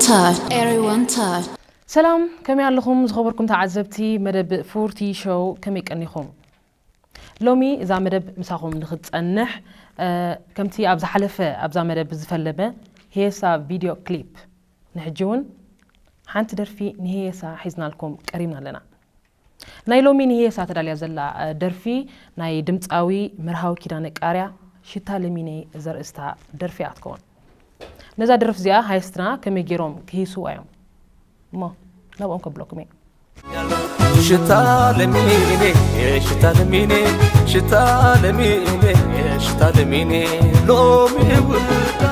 Touch, everyone touch. ሰላም፣ ከመይ ኣለኹም ዝኸበርኩም ተዓዘብቲ መደብ ፉርቲ ሾው፣ ከመይ ቀኒኹም? ሎሚ እዛ መደብ ምሳኹም ንኽትጸንሕ፣ እ፣ ከምቲ ኣብ ዝሓለፈ ኣብዛ መደብ ዝፈለመ ሄሳ ቪድዮ ክሊፕ፣ ንሕጂ እውን ሓንቲ ደርፊ ንሄሳ ሒዝናልኩም ቀሪብና ኣለና። ናይ ሎሚ ንሄሳ ተዳልያ ዘላ፣ እ፣ ደርፊ ናይ ድምጻዊ መርሃዊ ኪዳነ ቃርያ ሽታ ለሚነይ ዘርእስታ ደርፊ እያ ትከውን። ነዛ ደርፊ እዚኣ ሃየስትና ከመይ ገይሮም ክህይስዋ እዮም እሞ ናብኦም ከብለኩም እየ። ሽታ ለሚኔ ሽታ ለሚኔ ሽታ ለሚኔ ሽታ ለሚኔ ሎሚ ውዳ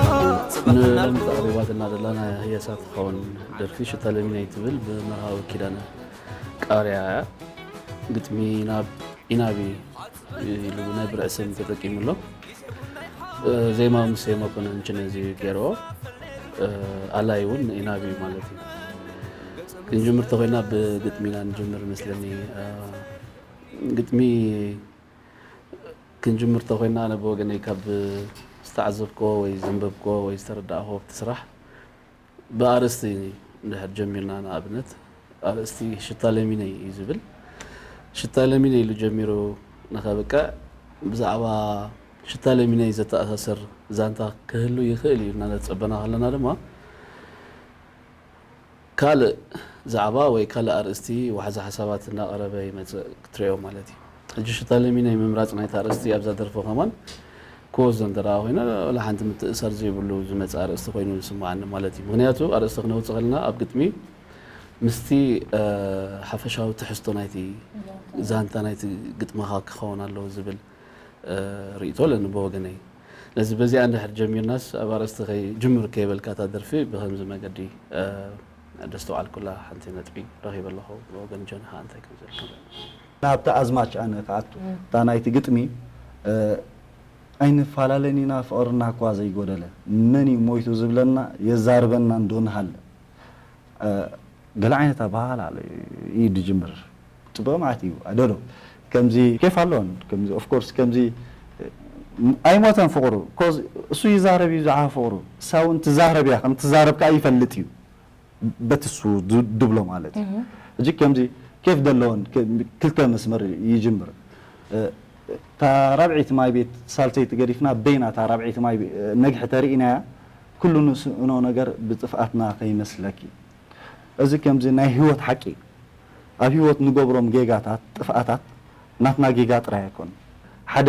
ንሎሚ ተቕሪባትና ዘላ ናይ ህየሳ ትኸውን ደርፊ ሽታ ለሚነይ ትብል ብመርሃዊ ኪዳነ ቃርያ እያ። ግጥሚ ናብ ኢናቢ ኢሉ ናይ ብርዒ ስም ተጠቂሙ ኣሎ። እ፣ ዜማ ሙሴ መኮነን ችነዚ ገይርዎ፣ እ፣ ኣላይ እውን ንኢናቢ ማለት እዩ። ክንጅምር ተኾይና ብግጥሚ ኢና ንጅምር መስለኒ። እ፣ ግጥሚ ክንጅምር ተኾይና ኣነ ብወገነይ ካብ ዝተዓዘብክዎ ወይ ዘንበብክዎ ወይ ዝተረዳእክዎ ኣብቲ ስራሕ ብኣርእስቲ እንድሕር ጀሚርና ንኣብነት ኣርእስቲ ሽታ ለሚነይ እዩ ዝብል። ሽታ ለሚነይ ኢሉ ጀሚሩ ንኸብቅዕ ብዛዕባ ሽታ ለሚነይ ዘተኣሳስር ዛንታ ክህሉ ይኽእል እዩ እናተጸበና ከለና ድማ ካልእ ዛዕባ ወይ ካልእ ኣርእስቲ ዋሕዚ ሓሳባት እናቐረበ ይመጽእ ክትሪኦ ማለት እዩ። ሕጂ ሽታ ለሚነይ ምምራጽ ናይቲ ኣርእስቲ ኣብዛ ደርፊ ከማን ክወስዶ እንተ ደኣ ኮይነ ዋላ ሓንቲ ምትእሳር ዘይብሉ ዝመጽእ ኣርእስቲ ኮይኑ ዝስምዓኒ ማለት እዩ። ምኽንያቱ ኣርእስቲ ክነውጽእ ከለና ኣብ ግጥሚ ምስቲ፣ እ፣ ሓፈሻዊ ትሕዝቶ ናይቲ ዛንታ ናይቲ ግጥምኻ ክኸውን ኣለዎ ዝብል፣ እ፣ ርእይቶ ኣለኒ ብወገነይ። ስለዚ በዚኣ እንድሕር ጀሚርናስ ኣብ ኣርእስቲ ከይ-፣ ጅምር ከይበልካ እታ ደርፊ ብኸምዚ መገዲ፣ እ፣ ደስተውዓልኩላ ሓንቲ ነጥቢ ረኺበ ኣለኹ። ብወገን ጆን ኸኣ እንታይ ከም ዝብል ክንርኢ። ናብቲ ኣዝማች ኣነ ክኣቱ እታ ናይቲ ግጥሚ፣ እ፣ ኣይንፈላለን ኢና ፍቕርና እኳ ዘይጎደለ፣ መን እዩ ሞይቱ ዝብለና የዛርበና እንዶ ንሃለ። እ፣ ገለ ዓይነት ኣበሃህላ ኣሎ እዩ ድጅምር። ጽቡቕ ማለት እዩ። ኣደሎ ከምዚ ኬፍ ኣለዎን ከምዚ ኦፍ ኮርስ ከምዚ፣ እ፣ ኣይሞተን ፍቕሩ። ኮዝ እሱ ይዛረብ እዩ ዝዓበ ፍቕሩ። እሳ እውን ትዛረብ እያ፣ ከም ትዛረብ ከኣ ይፈልጥ እዩ። በቲ እሱ ድ-፣ ድብሎ ማለት እዩ። ሕጂ ከምዚ ኬፍ ደለዎን ከ-፣ ክልተ መስመር ይጅምር። እ፣ እታ ራብዒት ማይ ቤት ሳልሰይቲ ገዲፍና በይና እታ ራብዒት ማይ ቤ-፣ ነግሒ ተርኢናያ፣ ኩሉ ንስእኖ ነገር ብጥፍኣትና ከይመስለኪ። እዚ ከምዚ ናይ ህይወት ሓቂ፣ ኣብ ህይወት ንገብሮም ጌጋታት፣ ጥፍኣታት ናትና ጌጋ ጥራይ ኣይኮን። ሓደ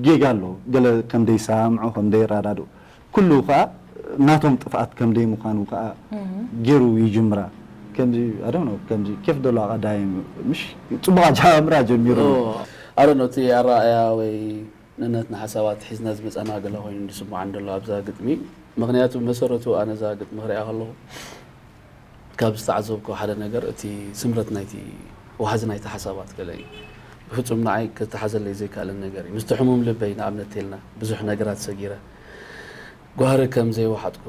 ጌጋ ኣሎ፣ ገለ ከም ደይሰማምዑ፣ ከም ደይረዳድኡ። ኩሉ ከኣ ናቶም ጥፍኣት ከም ደይምዃኑ ከኣ ገይሩ ይጅምራ። ከምዚ፣ I don't know፣ ከምዚ ኬፍ ደሎ ኣቐዳይም፣ ምሽ ጽቡቕ ኣጀማምራ ጀሚሩ። ኣረ ነው እቲ ኣረኣእያ ወይ ንነት ንሓሳባት ሒዝና ዝመጻና ገለ ኮይኑ ዝስምዓኒ ዘሎ ኣብዛ ግጥሚ። ምኽንያቱ መሰረቱ ኣነ እዛ ግጥሚ ክሪኣ ከለኹ ካብ ዝተዓዘብኩ ሓደ ነገር እቲ ስምረት ናይቲ ዋሕዚ ናይቲ ሓሳባት ገለ እዩ። ብፍጹም ንዓይ ክተሓዘለይ ዘይከኣለን ነገር እዩ። ምስቲ ሕሙም ልበይ ንኣብነት ተልና ብዙሕ ነገራት ሰጊረ ጓህሪ ከም ዘይወሓጥኩ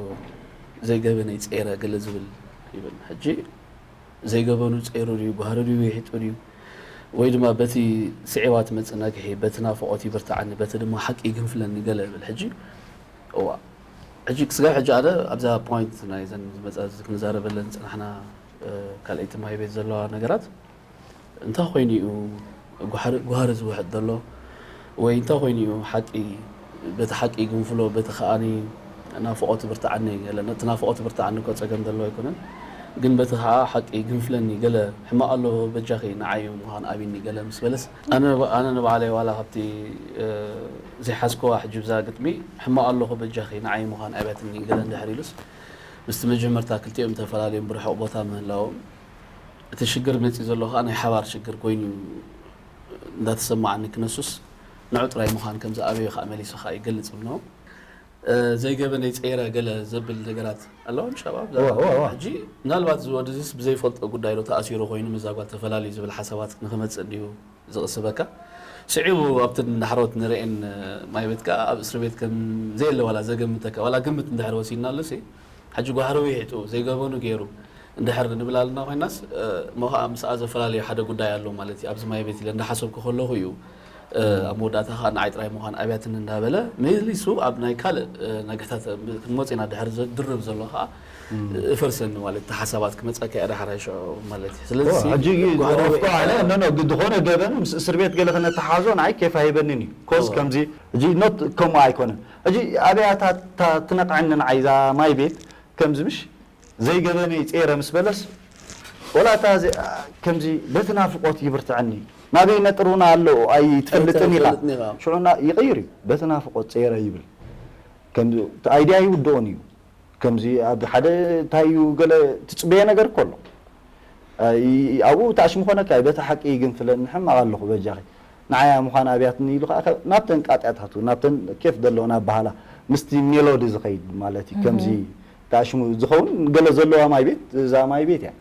ዘይገበነይ ጸይረ ገለ ዝብል ይብል። ሕጂ ዘይገበኑ ጸይሩ ድዩ ጓህሪ ድዩ ይሕጡ ድዩ ወይ ድማ በቲ ስዒባ ትመጽእ ነግሒ በቲ ናፍቖት ይብርትዓኒ በቲ ድማ ሓቂ ይግንፍለኒ ገለ ይብል። ሕጂ እዋ ሕጂ ክስጋብ ሕጂ ኣነ ኣብዛ ፖይንት ናይ ዘን ዝመጻ ክንዛረበለን ዝጸናሕና ካልኣይቲ ማይ ቤት ዘለዋ ነገራት እንታይ ኮይኑ እዩ ጓህሪ ዝውሕጥ ዘሎ ወይ እንታይ ኮይኑ እዩ ሓቂ በቲ ሓቂ ይግንፍሎ በቲ ከኣኒ ናፍቖት ብርትዓኒ ገለ ነቲ ናፍቖት ብርትዓኒ እኮ ጸገም ዘለዎ ኣይኮነን ግን በቲ ከዓ ሓቂ ይግንፍለኒ ገለ ሕማቕ ኣለዎ በጃኺ ንዓይ ምዃን ኣቢኒ ገለ ምስ በለስ ኣነ ኣነ ንባዕለይ ዋላ ካብቲ ዘይሓዝክዋ ሕጂ ብዛ ግጥሚ ሕማቕ ኣለኹ በጃኺ ንዓይ ምዃን ኣብያትኒ ገለ እንድሕር ኢሉስ ምስቲ መጀመርታ ክልቲኦም ተፈላለዮም ብርሑቕ ቦታ ምህላዎም እቲ ሽግር መፂኡ ዘሎ ከዓ ናይ ሓባር ሽግር ኮይኑ እንዳተሰማዓኒ ክነሱስ ንዑ ጥራይ ምዃን ከም ዝኣበዮ ከዓ መሊሱ ከዓ ይገልፅ እብሎ ዘይገበነይ ፀይረ ገለ ዘብል ነገራት ኣለዎም ሸባብ ሕጂ ምናልባት ዝወድዝስ ብዘይፈልጦ ጉዳይ ዶ ተኣሲሩ ኮይኑ ምዛ ጓል ተፈላለዩ ዝብል ሓሳባት ንክመፅእ እንዲዩ ዝቕስበካ ስዒቡ ኣብቲ ንዳሕሮት ንርእን ማይ ቤት ከዓ ኣብ እስሪ ቤት ከም ዘየለ ዋላ ዘገምተካ ዋላ ግምት እንድሕር ወሲድና ኣሉሲ ሕጂ ጓህሪ ውሒጡ ዘይገበኑ ገይሩ እንድሕር ንብል ኣለና ኮይናስ እሞ ከዓ ምስኣ ዘፈላለዩ ሓደ ጉዳይ ኣሎ ማለት እዩ ኣብዚ ማይ ቤት ኢለ እንዳሓሰብኩ ከለኹ እዩ ኣብ መወዳእታ ከዓ ንዓይ ጥራይ ምዃን ኣብያትኒ እንዳበለ መሊሱ ኣብ ናይ ካልእ ነገታት ክንመፅ ኢና ድሕር ድርብ ዘሎ ከዓ እፈርሰኒ ማለት እቲ ሓሳባት ክመፀካ እያ ዳሕራይ ሽዑ ማለት እዩ ስለዚ ሕጂ ኖ ኖ ዝኾነ ገበን ምስ እስር ቤት ገለ ክነተሓዞ ንዓይ ኬፍ ኣይበንን እዩ ኮስ ከምዚ ሕጂ ኖት ከምኡ ኣይኮነን ሕጂ ኣብያታ ትነቕዐኒ ንዓይ እዛ ማይ ቤት ከምዚ ምሽ ዘይገበነይ ጼረ ምስ በለስ ወላ እታ ከምዚ በቲ ናፍቆት ይብርትዐኒ ናበይ ነጥሩና ኣሎ ኣይትፈልጥን ኢኻ ሽዑና ይቕይር እዩ በቲ ናፍቆት ጼረ ይብል ከምዚ ኣይድያ ይውድኦን እዩ ከምዚ ኣብ ሓደ እንታይ እዩ ገለ ትፅበየ ነገር ከሎ ኣብኡ ታእሽሙ ኮነካ በቲ ሓቂ ይግንፍለኒ ሕማቕ ኣለኹ በጃኺ ንዓያ ምዃን ኣብያትኒ ኢሉ ከዓ ናብተን ቃጢያታቱ ናብተን ኬፍ ዘለውን ኣበሃላ ምስቲ ሜሎዲ ዝኸይድ ማለት እዩ ከምዚ ታሽሙ ዝኸውን ገለ ዘለዋ ማይ ቤት እዛ ማይ ቤት እያ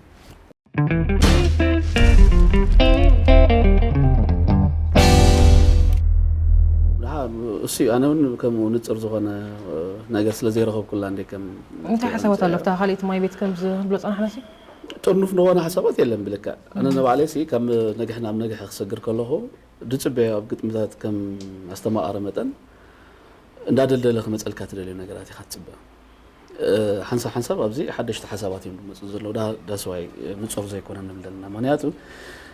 እሱ ኣነ እውን ከምኡ ንፅር ዝኾነ ነገር ስለ ዘይረኸብኩላ እንደ ከም እንታይ ሓሳባት ኣሎ ኣብታ ካልእቲ ማይ ቤት ከም ዝብሎ ፀናሕና ሲ ጥርኑፍ ዝኾነ ሓሳባት የለን ብልካ ኣነ ንባዕለይ ሲ ካብ ነግሕ ናብ ነግሕ ክሰግር ከለኹ ድፅበዮ ኣብ ግጥምታት ከም ኣስተማቓሪ መጠን እንዳደልደለ ክመፀልካ ትደልዮ ነገራት ኢኻ ትፅበ ሓንሳብ ሓንሳብ ኣብዚ ሓደሽቲ ሓሳባት እዮም ዝመፁ ዘለዉ that's why ንፁር ዘይኮነ ንብል ዘለና ምክንያቱ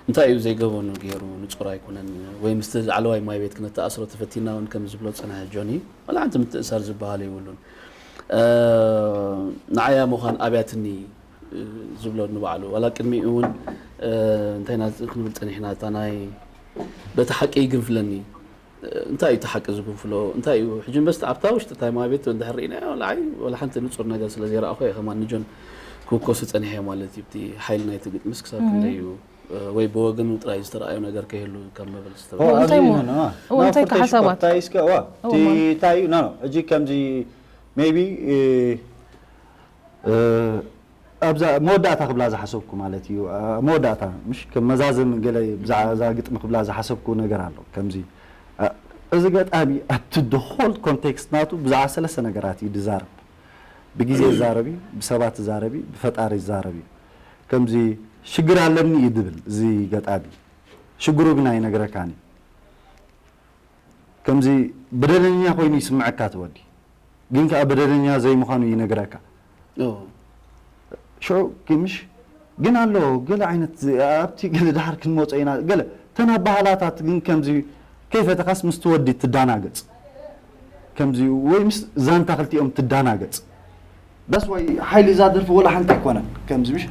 እንታይ እዩ ዘይገበኑ ገይሩ ንፁር ኣይኮነን ወይ ምስቲ ላዕለዋይ ማይ ቤት ክነተኣስሮ ተፈቲና እውን ከም ዝብሎ ዝፀንሐ ጆኒ ዋላ ሓንቲ ምትእሳር ዝበሃል የብሉን ንዓያ ምዃን ኣብያትኒ ዝብሎ ንባዕሉ ዋላ ቅድሚኡ እውን እንታይ ኢና ክንብል ፀኒሕና እታ ናይ በቲ ሓቂ ይግንፍለኒ እንታይ እዩ እቲ ሓቂ ዝግንፍሎ እንታይ እዩ ሕጂ መስተ ኣብታ ውሽጢ እታ ማይ ቤት እንድሕር ርኢናዮ ንዓይ ዋላ ሓንቲ ንፁር ነገር ስለ ዘይረኣኹ እየ ከማን ንጆን ክውከሱ ፀኒሐ ማለት እዩ እቲ ሓይሊ ናይቲ ግጥምስ ክሳብ ክንደይ እዩ ወይ ብወገኑ ጥራይ ዝተረኣዮ ነገር ከይህሉ ካብ መበል ዝተበ እንታይ እሞ እንታይ ከ ሓሳባት እንታይ እስከ ዋ እንታይ እዩ ኖ ሕጂ ከምዚ maybe ኣብዛ መወዳእታ ክብላ ዝሓሰብኩ ማለት እዩ መወዳእታ ምሽ ከም መዛዘሚ ገለ ብዛዕባ እዛ ግጥሚ ክብላ ዝሓሰብኩ ነገር ኣሎ ከምዚ እዚ ገጣሚ ኣብቲ the whole context ናቱ ብዛዕባ ሰለስተ ነገራት እዩ ዝዛረብ ብግዜ ይዛረብ እዩ ብሰባት ይዛረብ እዩ ብፈጣሪ ይዛረብ እዩ ከምዚ ሽግር ኣለኒ እዩ ድብል እዚ ገጣሚ ሽግሩ ግን ኣይነግረካን እዩ ከምዚ በደለኛ ኮይኑ ይስምዐካ እቲ ወዲ ግን ከዓ በደለኛ ዘይምዃኑ ይነግረካ ሽዑ ምሽ ግን ኣሎ ገለ ዓይነት ኣብቲ ገለ ድሓር ክንመፆ ኢና ገለ ተን ኣባህላታት ግን ከምዚ ከይፈተኻስ ምስቲ ወዲ ትዳናገፅ ከምዚ ወይ ምስ ዛንታ ክልቲኦም ትዳናገፅ ዳስ ዋይ ሓይሊ እዛ ደርፊ ወላ ሓንቲ ኣይኮነን ከምዚ ምሽ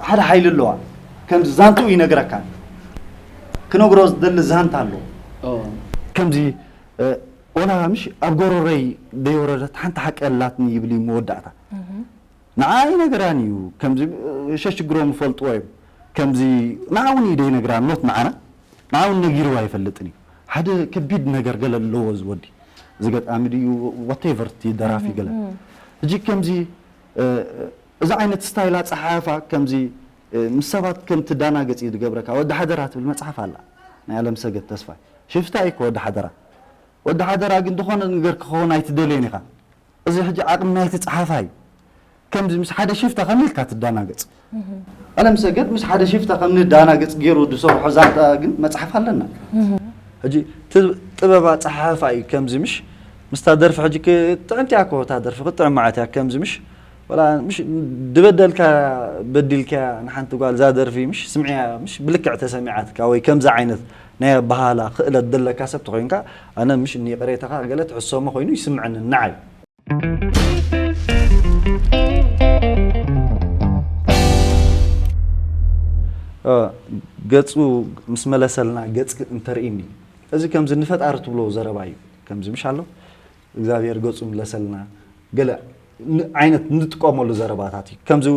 ሓደ ሓይሊ ኣለዋ ከምዚ ዛንትኡ ይነግረካ ክነግሮ ዝደሊ ዛንታ ኣሎ ከምዚ ወላ ምሽ ኣብ ጎረረይ ደይወረደት ሓንቲ ሓቂ ኣላትኒ ይብል እዩ መወዳእታ ንዓይ ነገራን እዩ ከምዚ ሸሽግሮም ይፈልጥዎ እዮም ከምዚ ንዓ እውን እዩ ደይነግራ ኖት ንዓና ንዓ እውን ነጊርዋ ኣይፈልጥን እዩ ሓደ ከቢድ ነገር ገለ ኣለዎ ዝወዲ እዚ ገጣሚ ድዩ whatever እቲ ደራፊ ገለ ሕጂ ከምዚ እዚ ዓይነት style ኣፀሓሕፋ ከምዚ ምስ ሰባት ከም ትዳናገፅ እዩ ዝገብረካ ወዲ ሓደራ ትብል መፅሓፍ ኣላ ናይ ኣለም ሰገድ ተስፋ ሽፍታ እዩ ወዲ ሓደራ ወዲ ሓደራ ግን ዝኾነ ነገር ክኸውን ኣይትደልዮን ኢኻ እዚ ሕጂ ዓቕሚ ናይቲ ፀሓፋ እዩ ከምዚ ምስ ሓደ ሽፍታ ከመይ ኢልካ ትዳናገፅ ኣለም ሰገድ ምስ ሓደ ሽፍታ ከም ንዳናገፅ ገይሩ ዝሰርሖ ዛንታ ግን መፅሓፍ ኣለና ሕጂ ጥበብ ኣፀሓሕፋ እዩ ከምዚ ምሽ ምስታ ደርፊ ሕጂ ጥዕምቲ እያ ኮታ ደርፊ ክጥዕም ማለት እያ ከምዚ ምሽ ወላ ምሽ ድበደልካ በዲልካ ንሓንቲ ጓል እዛ ደርፊ ምሽ ስምዕያ ምሽ ብልክዕ ተሰሚዓትካ ወይ ከምዚ ዓይነት ናይ ኣበሃህላ ክእለት ዘለካ ሰብ ተኮይንካ ኣነ ምሽ ንይቅሬታካ ገለ ትሕሰሞ ኮይኑ ይስምዐኒ ንዓይ ገፁ ምስ መለሰልና ገፅ እንተርእኒ እዚ ከምዚ ንፈጣሪ ትብሎ ዘረባ እዩ ከምዚ ምሽ ኣሎ እግዚኣብሔር ገፁ ምለሰልና ገለ ዓይነት ንጥቀመሉ ዘረባታት እዩ ከምዚ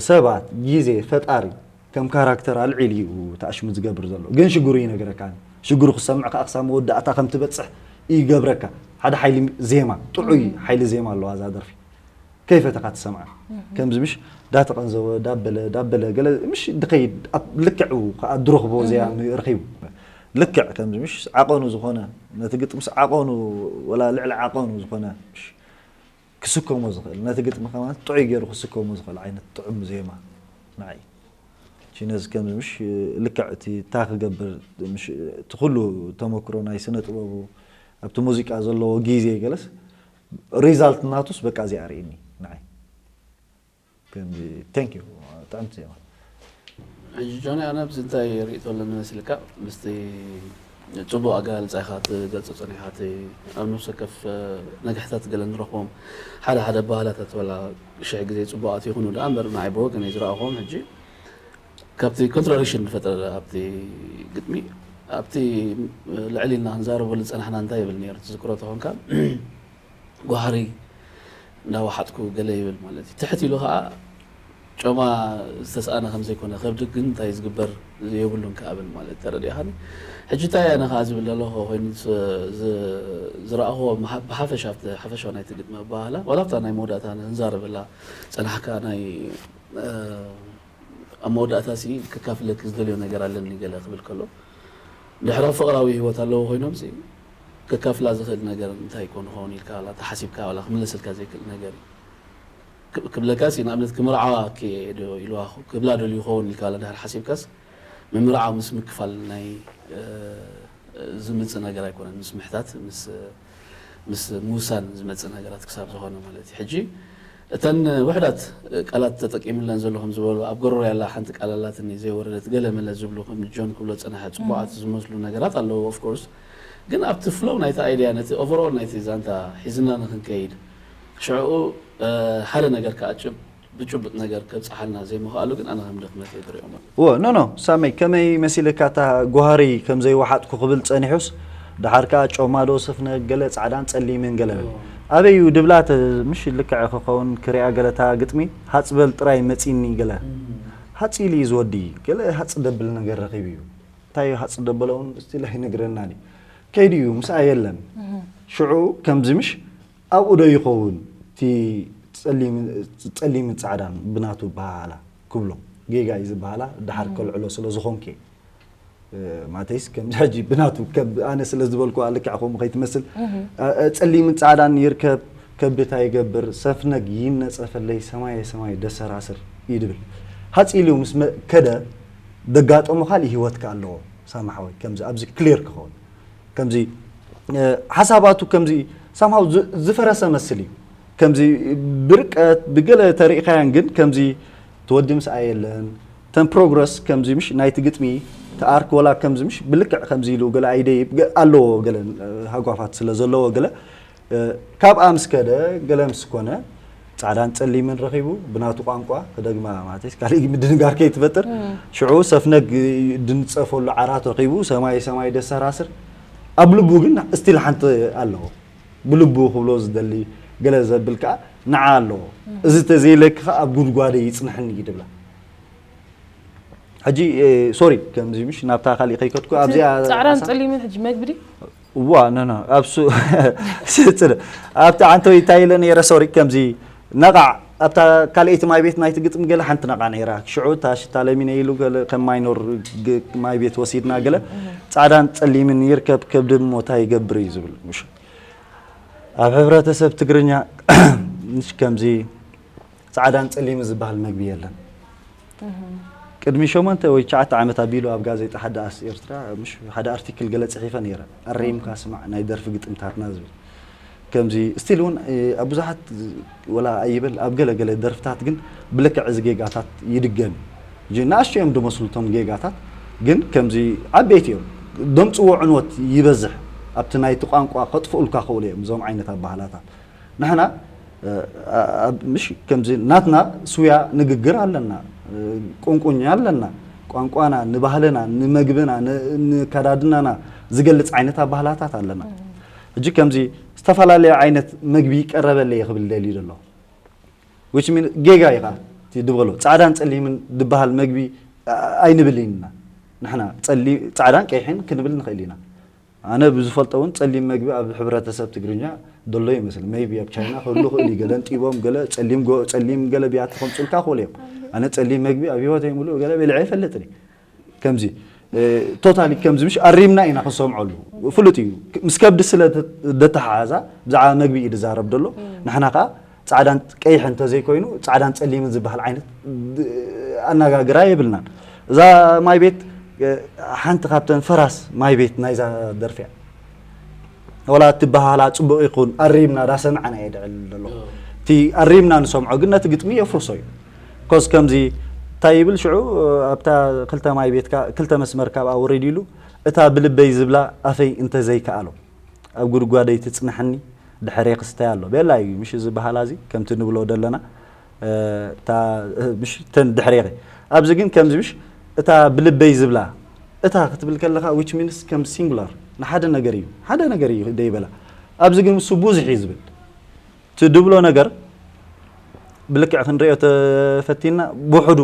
ሰባት ግዜ ፈጣሪ ከም ካራክተር ኣልዒሉ እዩ ተኣሽሙ ዝገብር ዘሎ ግን ሽግሩ ይነግረካ ሽግሩ ክሰምዕ ከዓ ክሳብ መወዳእታ ከም ትበፅሕ ይገብረካ ሓደ ሓይሊ ዜማ ጥዑይ ሓይሊ ዜማ ኣለዋ እዛ ደርፊ ከይፈተኻ ትሰምዓ ከምዚ ምሽ ዳተቐንዘወ ዳበለ ዳበለ ገለ ምሽ ድኸይድ ልክዕ ከዓ ድረኽቦ ዘያ ረኺቡ ልክዕ ከምዚ ምሽ ዓቐኑ ዝኾነ ነቲ ግጥምስ ዓቐኑ ወላ ልዕሊ ዓቐኑ ዝኾነ ክስከሞ ዝኽእል ነቲ ግጥሚ ከማን ጥዑይ ገይሩ ክስከሞ ዝኽእል ዓይነት ጥዑም ዜማ ንዓይ ሽነዚ ከምዚ ምሽ ልክዕ እቲ እታ ክገብር ምሽ እቲ ኩሉ ተመክሮ ናይ ስነ ጥበቡ ኣብቲ ሙዚቃ ዘለዎ ግዜ ገለስ ሪዛልት ናቱስ በቃ እዚ ኣርእኒ ንዓይ ከምዚ thank you ጥዕምቲ ዜማ ሕጂ ጆኒ ኣነ ኣብዚ እንታይ ርእቶ ኣለኒ መስልካ ምስቲ ፅቡቅ ኣገላልፃ ኢካ ትገልፆ ፀኒካ እቲ ኣብ ነብሰ ከፍ ነግሕታት ገለ ንረክቦም ሓደ ሓደ ባህላታት ወላ ሽሕ ግዜ ፅቡቃት ይኹኑ ደኣ እምበር ንዓይ ብወገነይ ዝረኣኹዎም ሕጂ ካብቲ ኮንትራዲክሽን ዝፈጠረ ኣብቲ ግጥሚ ኣብቲ ልዕል ኢልና ክንዛረበሉ ዝፀናሕና እንታይ ይብል ነይሩ ትዝክሮ ተኾንካ ጓህሪ እንዳወሓጥኩ ገለ ይብል ማለት እዩ ትሕት ኢሉ ከዓ ጮማ ዝተስኣነ ከም ዘይኮነ ከብዲ ግን እንታይ ዝግበር የብሉን ክኣብል ማለት ተረዲእኻኒ ሕጂ እንታይ ኣነ ከዓ ዝብል ዘለኹ ኮይኑ ዝረኣኽዎ ብሓፈሻ ኣብቲ ሓፈሻ ናይቲ ግጥሚ ኣባህላ ዋላ ኣብታ ናይ መወዳእታ ንዛረበላ ፀናሕካ ናይ ኣብ መወዳእታ ሲ ከካፍለኪ ዝደልዮ ነገር ኣለኒ ገለ ክብል ከሎ ድሕሪ ፍቕራዊ ህይወት ኣለዎ ኮይኖም ሲ ከካፍላ ዝኽእል ነገር እንታይ ይኮን ኸውን ኢልካ ላ ተሓሲብካ ዋላ ክምለሰልካ ዘይክእል ነገር እዩ ክብለካ ሲ ንኣብነት ክምርዓዋ ዶ ኢልዋ ክብላ ደልዩ ኸውን ኢልካ ላ ድሕሪ ሓሲብካስ ምምርዓው ምስ ምክፋል ናይ ዝምፅእ ነገር ኣይኮነን ምስ ምሕታት ምስ ምስ ምውሳን ዝመፅእ ነገራት ክሳብ ዝኾነ ማለት እዩ ሕጂ እተን ውሕዳት ቃላት ተጠቂምለን ዘሎ ከም ዝበሉ ኣብ ጎረሮ ያላ ሓንቲ ቃል ኣላትኒ ዘይወረደት ገለ መለ ዝብሉ ከም ጆን ክብሎ ፀናሐ ፅቡቃት ዝመስሉ ነገራት ኣለዉ of course ግን ኣብቲ flow ናይቲ idea ነቲ overall ናይቲ ዛንታ ሒዝና ንክንከይድ ሽዕኡ ሓደ ነገር ከዓ ጭብ ብጭቡጥ ነገር ከብፀሓልና ዘይምኽኣሉ ግን ኣነ ከም ድኽመት እየ ዝሪኦ ማለት እዎ ኖ ኖ ሳመይ ከመይ መሲልካ እታ ጓህሪ ከም ዘይወሓጥኩ ክብል ፀኒሑስ ደሓር ከዓ ጮማ ዶ ሰፍነ ገለ ፃዕዳን ፀሊምን ገለ ኣበይ እዩ ድብላ ምሽ ልክዕ ክኸውን ክሪኣ ገለ እታ ግጥሚ ሃፅ በል ጥራይ መፂኒ ገለ ሃፅ ኢሉ እዩ ዝወዲ ገለ ሃፅ ደብል ነገር ረኺቡ እዩ እንታይ እዩ ሃፅ ደበለ እውን ስቲል ኣይነግረናን እዩ ከይዱ እዩ ምስኣ የለን ሽዑ ከምዚ ምሽ ኣብኡ ዶ ይኸውን እቲ ፀሊምን ፃዕዳን ብናቱ በሃላ ክብሎ ጌጋ እዩ ዝበሃላ ደሓር ከልዕሎ ስለ ዝኾንክ ማተይስ ከምዚ ሕጂ ብናቱ ኣነ ስለ ዝበልኩ ልክዕ ከምኡ ከይትመስል ፀሊምን ፃዕዳን ይርከብ ከብታ ይገብር ሰፍነግ ይነፀፈለይ ሰማየ ሰማይ ደሰራስር ይድብል ሃፂ ኢሉ ምስ ከደ ደጋጠሞ ካልእ ህይወትካ ኣለዎ ሳማሓወይ ከምዚ ኣብዚ ክሊር ክኸውን ከምዚ ሓሳባቱ ከምዚ ሳምሃው ዝፈረሰ መስል እዩ ከምዚ ብርቀት ብገለ ተሪእካያን ግን ከምዚ ትወዲ ምስኣ የለን ተን ፕሮግረስ ከምዚ ምሽ ናይቲ ግጥሚ ተኣርክ ወላ ከምዚ ምሽ ብልክዕ ከምዚ ኢሉ ገለ ኣይደይ ኣለዎ ገለ ሃጓፋት ስለ ዘለዎ ገለ ካብኣ ምስ ከደ ገለ ምስ ኮነ ፃዕዳን ፀሊምን ረኺቡ ብናቱ ቋንቋ ክደግማ ማለት ካልእ ምድንጋር ከይትፈጥር ሽዑ ሰፍነግ ድንፀፈሉ ዓራት ረኺቡ ሰማይ ሰማይ ደሰራስር ኣብ ልቡ ግን ስቲል ሓንቲ ኣለዎ ብልቡ ክብሎ ዝደሊ ገለ ዘብል ከዓ ንዓ ኣለዎ እዚ ተዘይለኪ ከዓ ኣብ ጉድጓደ ይፅንሕኒ እዩ ድብላ ሕጂ ሶሪ ከምዚ ምሽ ናብታ ካሊእ ከይከድኩ ኣብዚኣ ፃዕዳን ፀሊምን ሕጂ መግቢ ድዩ እዋ ኖ ኖ ኣብ ሱ ስጽር ኣብቲ ዓንተወይ እንታይ ኢለ ነይረ ሶሪ ከምዚ ነቓዕ ኣብታ ካልኣይቲ ማይ ቤት ናይቲ ግጥሚ ገለ ሓንቲ ነቓ ነይራ ሽዑ እታ ሽታ ለሚነ ኢሉ ገለ ከም ማይኖር ማይ ቤት ወሲድና ገለ ጻዕዳን ጸሊምን ይርከብ ከብዲ ሞታ ይገብር እዩ ዝብል ምሽ ኣብ ሕብረተሰብ ትግርኛ ምሽ ከምዚ ፃዕዳን ፀሊምን ዝበሃል መግቢ የለን። ቅድሚ ሸሞንተ ወይ ትሽዓተ ዓመት ኣቢሉ ኣብ ጋዜጣ ሓዳስ ኤርትራ ምሽ ሓደ ኣርቲክል ገለ ፅሒፈ ነይረ። ኣረይምካ ስማዕ ናይ ደርፊ ግጥምታትና ዝብል። ከምዚ ስቲል እውን ኣብ ብዙሓት ወላ ኣይበል ኣብ ገለ ገለ ደርፍታት ግን ብልክዕ እዚ ጌጋታት ይድገም እዩ። ንኣሽቱ እዮም ዝመስሉ እቶም ጌጋታት ግን ከምዚ ዓበይቲ እዮም። ደምፅዎ ዕንወት ይበዝሕ ኣብቲ ናይቲ ቋንቋ ከጥፍኡልካ ክእሉ እዮም እዞም ዓይነት ኣባህላታት። ንሕና ምሽ ከምዚ ናትና ስውያ ንግግር ኣለና፣ ቁንቁኛ ኣለና፣ ቋንቋና፣ ንባህልና፣ ንመግብና፣ ንከዳድናና ዝገልፅ ዓይነት ኣባህላታት ኣለና። ሕጂ ከምዚ ዝተፈላለየ ዓይነት መግቢ ይቀረበለይ ክብል ደልዩ ዘሎ። ጌጋ ኢኻ ድበሎ። ፃዕዳን ፀሊምን ዝበሃል መግቢ ኣይንብል ኢና ንሕና። ፃዕዳን ቀይሕን ክንብል ንኽእል ኢና። ኣነ ብዝፈልጦ እውን ፀሊም መግቢ ኣብ ሕብረተሰብ ትግርኛ ደሎ ይመስል maybe ኣብ ቻይና ክህሉ ክእል እዩ ገለን ጢቦም ገለ ፀሊም ጎ- ፀሊም ገለ ብያቲ ከምፅልካ ክእሉ እዮም ኣነ ፀሊም መግቢ ኣብ ህይወተይ ሙሉእ ገለ በልዐ ይፈልጥን እዩ ከምዚ totally ከምዚ ምሽ ኣሪምና ኢና ክንሰምዐሉ ፍሉጥ እዩ ምስ ከብዲ ስለ ደተሓሓዛ ብዛዕባ መግቢ እዩ ዝዛረብ ደሎ ንሕና ከዓ ፃዕዳን ቀይሕን እንተዘይኮይኑ ፃዕዳን ፀሊምን ዝበሃል ዓይነት ኣነጋግራ የብልናን እዛ ማይ ቤት ሓንቲ ካብተን ፈራስ ማይ ቤት ናይዛ ደርፊ እያ። ወላ እቲ በሃላ ጽቡቕ ይኹን ኣሪምና ዳሰምዓና እየ ድዕል ዘሎ። እቲ ኣሪምና ንሰምዖ ግን ነቲ ግጥሚ የፍርሶ እዩ። ኮስ ከምዚ እንታይ ይብል ሽዑ ኣብታ ክልተ ማይ ቤትካ ክልተ መስመር ካብኣ ወሪድ ኢሉ እታ ብልበይ ዝብላ ኣፈይ እንተዘይከኣሎ ኣብ ጉድጓደይ ትጽንሐኒ ድሕሬ ክስታይ ኣሎ ቤላ እዩ ምሽ እዚ በሃላ እዚ ከምቲ ንብሎ ደለና እታ ምሽ ተን ድሕሬ ኣብዚ ግን ከምዚ ምሽ እታ ብልበይ ዝብላ እታ ክትብል ከለኻ which means ከም ሲንጉላር ንሓደ ነገር እዩ ሓደ ነገር እዩ ደይበላ ኣብዚ ግን ምስ ብዙሕ እዩ ዝብል እቲ ድብሎ ነገር ብልክዕ ክንሪኦ ተፈቲና ብውሕዱ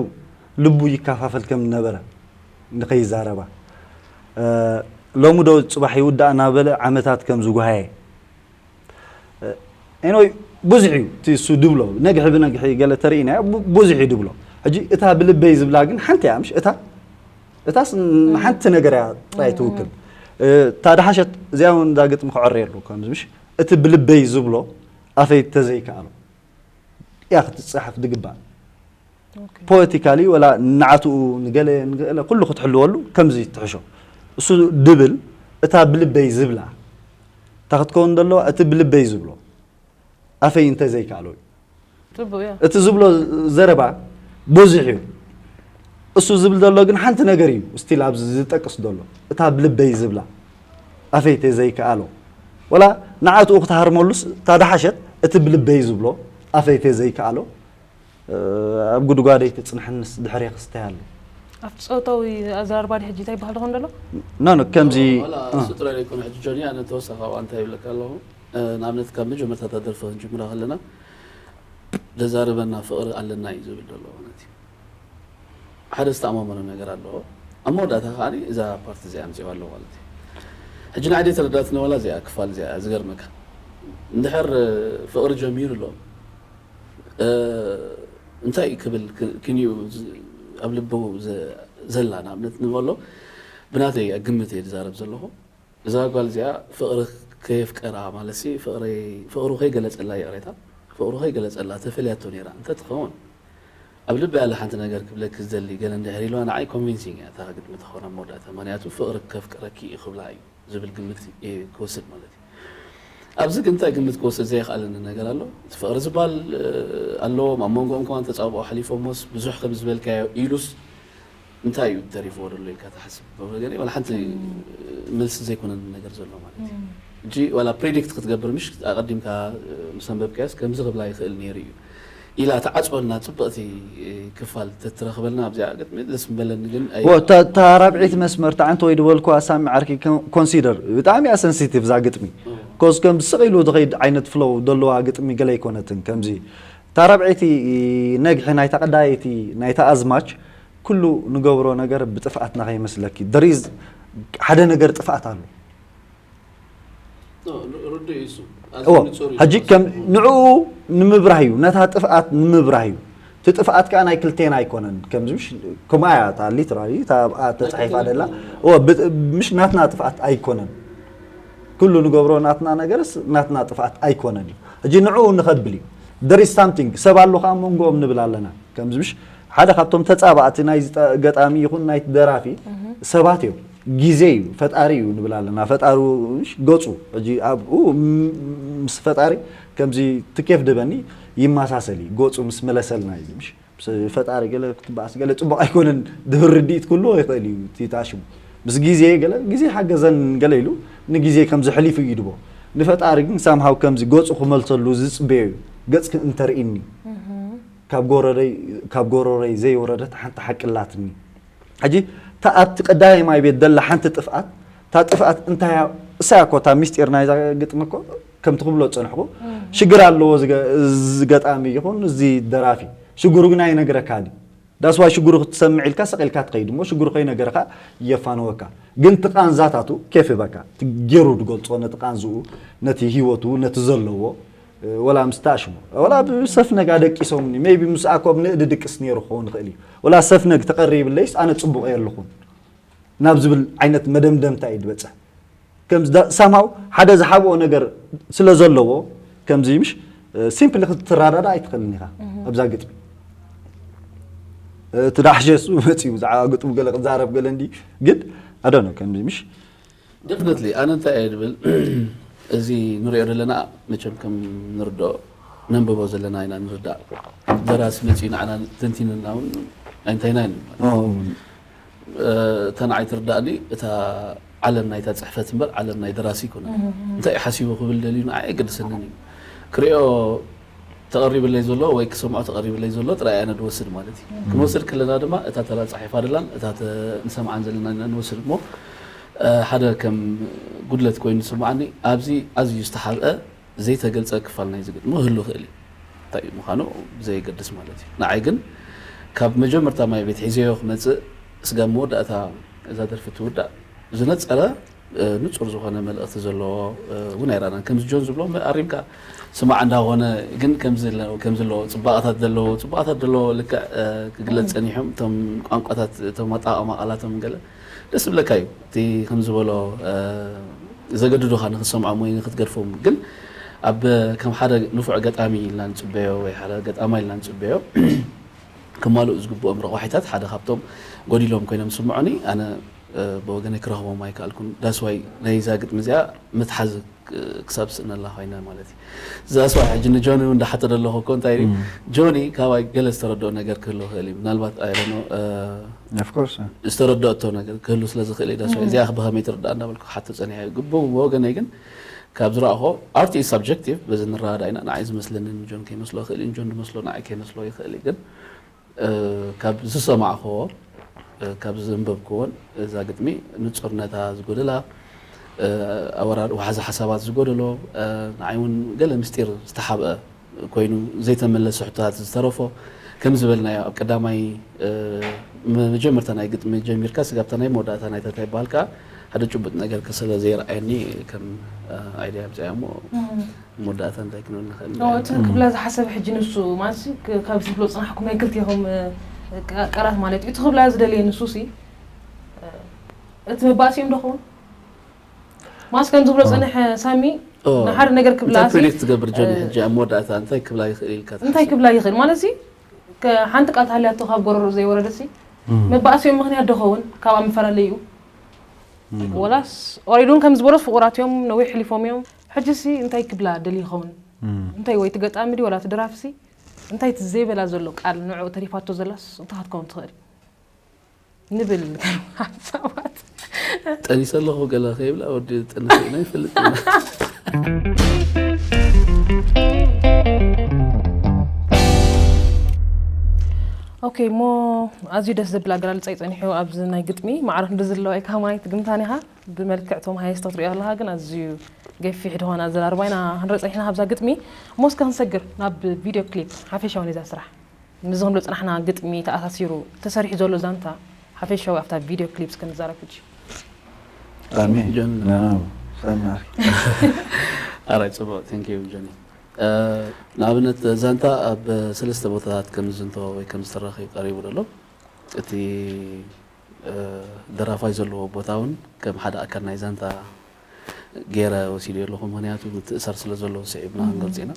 ልቡ ይከፋፈል ከም ነበረ ንኸይዛረባ ሎሚ ዶ ፅባሕ ይውዳእ እናበለ ዓመታት ከም ዝጓሃየ ኤኖይ ብዙሕ እዩ እቲ እሱ ድብሎ ነግሒ ብነግሒ ገለ ተርእና ብዙሕ እዩ ድብሎ ሕጂ እታ ብልበይ ዝብላ ግን ሓንቲ እያ ምሽ እታ እታስ ሓንቲ ነገር እያ ጥራይ ትውክል እታ ድሓሸት እዚኣ እውን እዛ ግጥሚ ክዕረየሉ ከምዚ ምሽ እቲ ብልበይ ዝብሎ ኣፈይ ተዘይከኣሎ እያ ክትፅሓፍ ድግባእ ፖለቲካሊ ወላ ንዓትኡ ንገለ ንገለ ኩሉ ክትሕልወሉ ከምዚ ትሕሾ እሱ ድብል እታ ብልበይ ዝብላ እታ ክትከውን ዘለዋ እቲ ብልበይ ዝብሎ ኣፈይ እንተ ዘይከኣሎ እዩ ጽቡቅ እያ እቲ ዝብሎ ዘረባ ብዙሕ እዩ እሱ ዝብል ዘሎ ግን ሓንቲ ነገር እዩ ስቲል ኣብዚ ዝጠቅስ ዘሎ እታ ብልበይ ዝብላ ኣፈይ ተዘይከኣሎ ወላ ንዓትኡ ክትሃርመሉስ እታ ድሓሸት እቲ ብልበይ ዝብሎ ኣፈይ ተዘይከኣሎ ኣብ ጉድጓደይ ትጽንሐንስ ድሕሬ ክስተይ ኣሎ ኣብቲ ፆታዊ ኣዘራርባ ድሕጂ እንታይ ይበሃል ትኾን ደሎ ኖ ኖ ከምዚ ዋላ እሱ ጥራይ ዘይኮነ ሕጂ ጆኒ ኣነ ተወሳኺ ኣብኣ እንታይ ይብለካ ኣለኹ ንኣብነት ካብ መጀመርታ እታ ደርፊ ክንጅምራ ከለና ዘዛርበና ፍቕሪ ኣለና እዩ ዝብል ዘሎ ማለት እዩ ሓደ ዝተኣማመኖ ነገር ኣለዎ ኣብ መወዳእታ ከዓ እዛ ፓርቲ እዚኣ ኣምፅዋ ኣለዎ ማለት እዩ ሕጂ ንዓይ ተረዳትኒ ዋላ እዚኣ ክፋል እዚኣ ዝገርመካ እንድሕር ፍቕሪ ጀሚሩ ኣሎ እንታይ ክብል ክንዩ ኣብ ልቡ ዘላ ንኣብነት ንበሎ ብናተይ ግምት እየ ዝዛረብ ዘለኹ እዛ ጓል እዚኣ ፍቕሪ ከየፍቀራ ማለት ፍቕሩ ከይገለፀላ ይቕሬታ ፍቕሩ ከይገለፀላ ተፈልያቶ ነይራ እንተትኸውን ኣብ ልቢ ያለ ሓንቲ ነገር ክብለኪ ዝደሊ ገለ እንድሕር ኢልዋ ንዓይ ኮንቪንሲንግ እያ እታ ግጥሚ ትኸውን ኣብ መወዳእታ ምክንያቱ ፍቕሪ ከፍቅረኪ እዩ ክብላ እዩ ዝብል ግምት እየ ክወስድ ማለት እዩ ኣብዚ ግን እንታይ ግምት ክወስድ ዘይኽኣለኒ ነገር ኣሎ እቲ ፍቕሪ ዝበሃል ኣለዎም ኣብ መንጎኦም ከማን ተፃብኦ ሓሊፎሞስ ብዙሕ ከም ዝበልካዮ ኢሉስ እንታይ እዩ ተሪፍዎ ዘሎ ኢልካ ትሓስብ በወገነይ ዋላ ሓንቲ መልሲ ዘይኮነኒ ነገር ዘሎ ማለት እዩ ሕጂ ዋላ ፕሪዲክት ክትገብር ምሽ ኣቐዲምካ ምስ ኣንበብካዮስ ከምዚ ክብላ ይኽእል ነይሩ እዩ ኢላ ትዓፅወልና ፅብቕቲ ክፋል ተትረኽበልና ኣብዚኣ ግጥሚ ደስ ምበለኒ ግን ኣይ- ወ- እታ እታ ራብዒት መስመር ተዓንተ ወይ ድበልኩዋ ሳሚ ዓርኪ ኮንሲደር ብጣዕሚ እያ ሰንሲቲቭ እዛ ግጥሚ ኮዝ ከም ስቕ ኢሉ ዝኸይድ ዓይነት ፍሎው ዘለዋ ግጥሚ ገለ ኣይኮነትን ከምዚ እታ ራብዒቲ ነግሒ ናይታ ቀዳይቲ ናይታ ኣዝማች ኩሉ ንገብሮ ነገር ብጥፍኣትና ከይመስለኪ there is ሓደ ነገር ጥፍኣት ኣሎ ሕጂ ከም ንዕኡ ንምብራህ እዩ ነታ ጥፍኣት ንምብራህ እዩ እቲ ጥፍኣት ከዓ ናይ ክልቴና ኣይኮነን ከምዚ ከምኣ እያ እታ ሊትራሊ እታ ኣብኣ ተፃሒፋ ደላ ምሽ ናትና ጥፍኣት ኣይኮነን ኩሉ ንገብሮ ናትና ነገርስ ናትና ጥፍኣት ኣይኮነን እዩ ሕጂ ንዕኡ ንኸብል እዩ there is something ሰብ ኣሎ ከዓ መንጎኦም ንብል ኣለና ከምዚ ምሽ ሓደ ካብቶም ተፃባእቲ ናይ ገጣሚ ይኹን ናይ ደራፊ ሰባት እዮም ግዜ እዩ ፈጣሪ እዩ ንብል ኣለና ፈጣሪ ገፁ ሕጂ ኣብኡ ምስ ፈጣሪ ከምዚ ትኬፍ ድበኒ ይመሳሰል እዩ ገፁ ምስ መለሰልና እዩ ምሽ ፈጣሪ ገለ ክትበኣስ ገለ ፅቡቅ ኣይኮነን ድህር ርድኢት ክህልዎ ይኽእል እዩ እቲ ተኣሽሙ ምስ ግዜ ገለ ግዜ ሓገዘን ገለ ኢሉ ንግዜ ከም ዘሕሊፉ እዩ ድቦ ንፈጣሪ ግን ሳምሃው ከምዚ ገፁ ክመልሰሉ ዝፅበዮ እዩ ገፅኪ እንተርኢኒ ካብ ጎረረይ ካብ ጎረረይ ዘይወረደት ሓንቲ ሓቂ ኣላትኒ ሕጂ እታ ኣብቲ ቀዳማይ ማይ ቤት ደላ ሓንቲ ጥፍኣት እታ ጥፍኣት እንታይ እያ እሳ እኮ እታ ሚስጢር ናይዛ ግጥሚ እኮ ከምቲ ክብሎ ዝፀንሕኩ ሽግር ኣለዎ እዚ ገጣሚ ይኹን እዚ ደራፊ ሽግሩ ግን ኣይነግረካን እዩ ዳስዋይ ሽግሩ ክትሰምዕ ኢልካ ሰቂልካ ትኸይድ እሞ ሽግሩ ከይነገርካ የፋንወካ ግን ትቃንዛታቱ ኬፍ ይበካ ትጌሩ ድገልፆ ነቲ ቃንዝኡ ነቲ ህይወቱ ነቲ ዘለዎ ወላ ምስ ተኣሽሙ ወላ ብሰፍነግ ኣደቂሶምኒ maybe ምስ ኣኮብ ንእዲ ድቅስ ነይሩ ክኸውን ይኽእል እዩ ወላ ሰፍነግ ተቐሪብለይስ ኣነ ጽቡቕ እየ ኣለኹን ናብ ዝብል ዓይነት መደምደምታ እዩ ዝበጽሕ ከም ሳምሃው ሓደ ዝሓብኦ ነገር ስለ ዘለዎ ከምዚ ምሽ ሲምፕሊ ክትረዳዳ ኣይትኽእልን ኢኻ ኣብዛ ግጥሚ እቲ ዳሕሸ እሱ መፂኡ ብዛዕባ ግጥሙ ገለ ክዛረብ ገለ እንዲ ግን ኣዶነ ከምዚ ምሽ ደፍነትሊ ኣነ እንታይ እየ ድብል እዚ ንሪኦ ዘለና መቸም ከም ንርድኦ ነንብቦ ዘለና ኢና ንርዳእ። ደራሲ መፂኡ ንዓና ተንቲንና እውን ኣይንታይና ኢና ማለት እዩ። እታ ንዓይ ትርዳእኒ እታ ዓለም ናይታ ፅሕፈት እምበር ዓለም ናይ ደራሲ ይኮነ። እንታይ እዩ ሓሲቡ ክብል ደልዩ ንዓይ ኣይገድሰንን እዩ። ክሪኦ ተቐሪብለይ ዘሎ ወይ ክሰምዖ ተቐሪብለይ ዘሎ ጥራይ ኣነ ድወስድ ማለት እዩ። ክንወስድ ከለና ድማ እታ ተራ ፃሒፋ ደላን እታ ተ- ንሰምዓን ዘለና ኢና ንወስድ እሞ ሓደ ከም ጉድለት ኮይኑ ዝስምዓኒ ኣብዚ ኣዝዩ ዝተሓብአ ዘይተገልጸ ክፋል ናይዚ ግጥሚ ክህሉ ይኽእል እዩ። እንታይ እዩ ምዃኑ ብዘየገድስ ማለት እዩ። ንዓይ ግን ካብ መጀመርታ ማይ ቤት ሒዘዮ ክመጽእ ስጋብ መወዳእታ እዛ ደርፊ ትውዳእ ዝነጸረ ንጹር ዝኾነ መልእኽቲ ዘለዎ እውን ኣይረኣናን። ከምዚ ጆን ዝብሎ ኣሪምካ ስማዕ እንዳኾነ ግን ከምዚ ኣለዎ ጽባቐታት ዘለዎ ጽባቐታት ዘለዎ ልክዕ ክግለጽ ጸኒሖም እቶም ቋንቋታት እቶም ኣጠቓቕማ ቃላቶም ገለ ደስ ዝብለካ እዩ እቲ ከም ዝበሎ ዘገድዱኻ ንክትሰምዖም ወይ ንክትገድፎም ግን ኣብ ከም ሓደ ንፉዕ ገጣሚ ኢልና ንፅበዮ ወይ ሓደ ገጣማ ኢልና ንፅበዮ ክማልኡ ዝግብኦም ረቋሒታት ሓደ ካብቶም ጎዲሎም ኮይኖም ዝስምዑኒ ኣነ ብወገነይ ክረኽቦም ኣይከኣልኩን ዳስዋይ ናይዛ ግጥሚ እዚኣ ምትሓዝ ክሳብ ስእነላ ኮይነ ማለት እዩ ዛስዋይ ሕጂ ንጆኒ እውን እንዳሓተደ ኣለኹ እኮ እንታይ ጆኒ ካባይ ገለ ዝተረድኦ ነገር ክህልዎ ይኽእል እዩ ምናልባት ኣይደኖ Of course. ዝተረደእቶ ነገር ክህሉ ስለ ዝኽእል እዩ ዳስዋይ እዚኣ ብኸመይ ትርዳእ እንዳበልኩ ክሓቶ ፀኒሐ ግቡ ብወገነይ ግን ካብ ዝረኣኹ art is subjective በዚ ንረዳዳ ኢና ንዓይ ዝመስለኒ ንጆን ከይመስሎ ይኽእል እዩ ንጆን ዝመስሎ ንዓይ ከይመስሎ ይኽእል እዩ ግን ካብ ዝሰማዕኽዎ ካብ ዘንበብክዎን እዛ ግጥሚ ንፁርነታ ዝጎደላ ኣወራር ዋሕዚ ሓሳባት ዝጎደሎ ንዓይ እውን ገለ ምስጢር ዝተሓብአ ኮይኑ ዘይተመለሰ ሕቶታት ዝተረፎ ከም ዝበልናዮ ኣብ ቀዳማይ መጀመርታ ናይ ግጥሚ ጀሚርካ ስጋብታ ናይ መወዳእታ ናይታ እንታይ ይበሃል ከዓ ሓደ ጭቡጥ ነገር ከሰለ ዘይረኣየኒ ከም idea ኣምፅኣ እሞ መወዳእታ እንታይ ክንብል ንኽእል እቲ ክብላ ዝሓሰበ ሕጂ ንሱ ማለት ካብ ዝብሎ ፅናሕኩም ናይ ክልቲኹም ቃላት ማለት እዩ እቲ ክብላ ዝደለየ ንሱ ሲ እቲ መባእሲኦም ዶኸውን ማስ ከም ዝብሎ ፅንሕ ሳሚ ንሓደ ነገር ክብላ እንታይ predict ትገብር ጆኒ ሕጂ ኣብ መወዳእታ እንታይ ክብላ ይኽእል ኢልካ እንታይ ክብላ ይኽእል ማለት ሲ ሓንቲ ቃል ተሃልያቶ ካብ ጎረሮ ዘይወረደ ሲ መባእሲኦም ምኽንያት ዶኸውን ካብ ኣብ መፈላለዩ ወላስ ኦሬዲ እውን ከም ዝበሎስ ፍቑራት እዮም ነዊሕ ሕሊፎም እዮም ሕጂ ሲ እንታይ ክብላ ደልዩ ይኸውን እንታይ ወይ ትገጣሚ ድዩ ወላ ትደራፍሲ እንታይ እቲ ዘይበላ ዘሎ ቃል ንዑ ተሪፋቶ ዘላስ እንታይ ክትከውን ትኽእል ንብል ሓሳባት ጠኒሰ ኣለኹ ገለ ከይብላ ወዲ ጠንሰ ኢና ይፈልጥ ኢና ኦኬ እሞ ኣዝዩ ደስ ዘብል ኣገላልፃ ይፀኒሑ ኣብዚ ናይ ግጥሚ ማዕረ ክንዲ ዘለዋ ኢካ ሃማናይ ትግምታን ኢኻ ብመልክዕ ቶም ሃየስቶ ትሪኦ ኣለኻ ግን ኣዝዩ ገፊሕ ድኾነ ኣዘራርባ ኢና ክንርኢ ፀኒሕና ካብዛ ግጥሚ እሞ እስከ ክንሰግር ናብ ቪድዮ ክሊፕ ሓፈሻዊ ነዛ ስራሕ ምዚ ክንብሎ ፅናሕና ግጥሚ ተኣሳሲሩ ተሰሪሑ ዘሎ ዛንታ ሓፈሻዊ ኣብታ ቪድዮ ክሊፕ እስከ ንዛረብ ሕጂ ኣሜን ጆን ናው ሰማሪ ኣራይ ፅቡቅ thank you ጆኒ ንኣብነት ዛንታ ኣብ ሰለስተ ቦታታት ከም ዝዝንቶ ወይ ከም ዝተረኸ ቀሪቡ ዘሎ እቲ ደራፋይ ዘለዎ ቦታ እውን ከም ሓደ ኣካል ናይ ዛንታ ገይረ ወሲደ ኣለኹ ምክንያቱ ምትእሳር ስለ ዘለዎ ስዒብና ክንገልፅ ኢና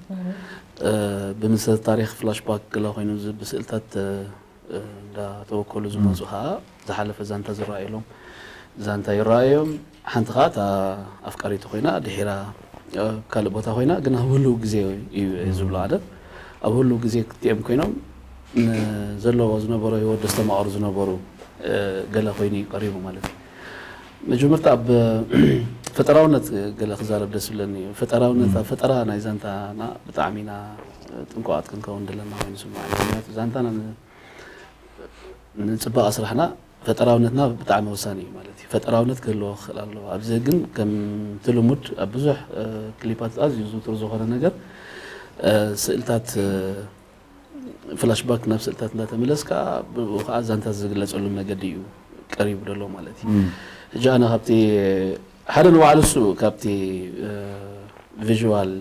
ብምስለት ታሪክ ፍላሽባክ ገለ ኮይኑ ብስእልታት እንዳተወከሉ ዝመፁ ከዓ ዝሓለፈ ዛንታ ዝረኣየሎም ዛንታ ይረኣዮም ሓንቲ ከዓ እታ ኣፍቃሪቱ ኮይና ድሒራ ካልእ ቦታ ኮይና ግን ኣብ ህልው ግዜ እዩ ዝብሎ ኣደ ኣብ ህልው ግዜ ክልቲኦም ኮይኖም ዘለዎ ዝነበሮ ህይወት ዘስተማቐሩ ዝነበሩ ገለ ኮይኑ እዩ ቀሪቡ ማለት እዩ መጀመርታ ኣብ ፈጠራውነት ገለ ክዛረብ ደስ ይብለኒ እዩ ፈጠራውነት ኣብ ፈጠራ ናይ ዛንታና ብጣዕሚ ኢና ጥንቁቓት ክንከውን ዘለና ኮይኑ ስምዓኒ ምክንያቱ ዛንታና ንፅባቐ ስራሕና ፈጠራውነትና ብጣዕሚ ወሳኒ እዩ ማለት እዩ ፈጠራውነት ክህልዎ ክኽእል ኣለዎ ኣብዚ ግን ከምቲ ልሙድ ኣብ ብዙሕ ክሊፓት ኣዝዩ ዝውትር ዝኾነ ነገር ስእልታት ፍላሽባክ ናብ ስእልታት እንዳተመለስካ ብኡ ከዓ ዛንታ ዝግለፀሉ መገዲ እዩ ቀሪቡ ዘሎ ማለት እዩ ሕጂ ኣነ ካብቲ ሓደ ንባዕሉ እሱ ካብቲ visual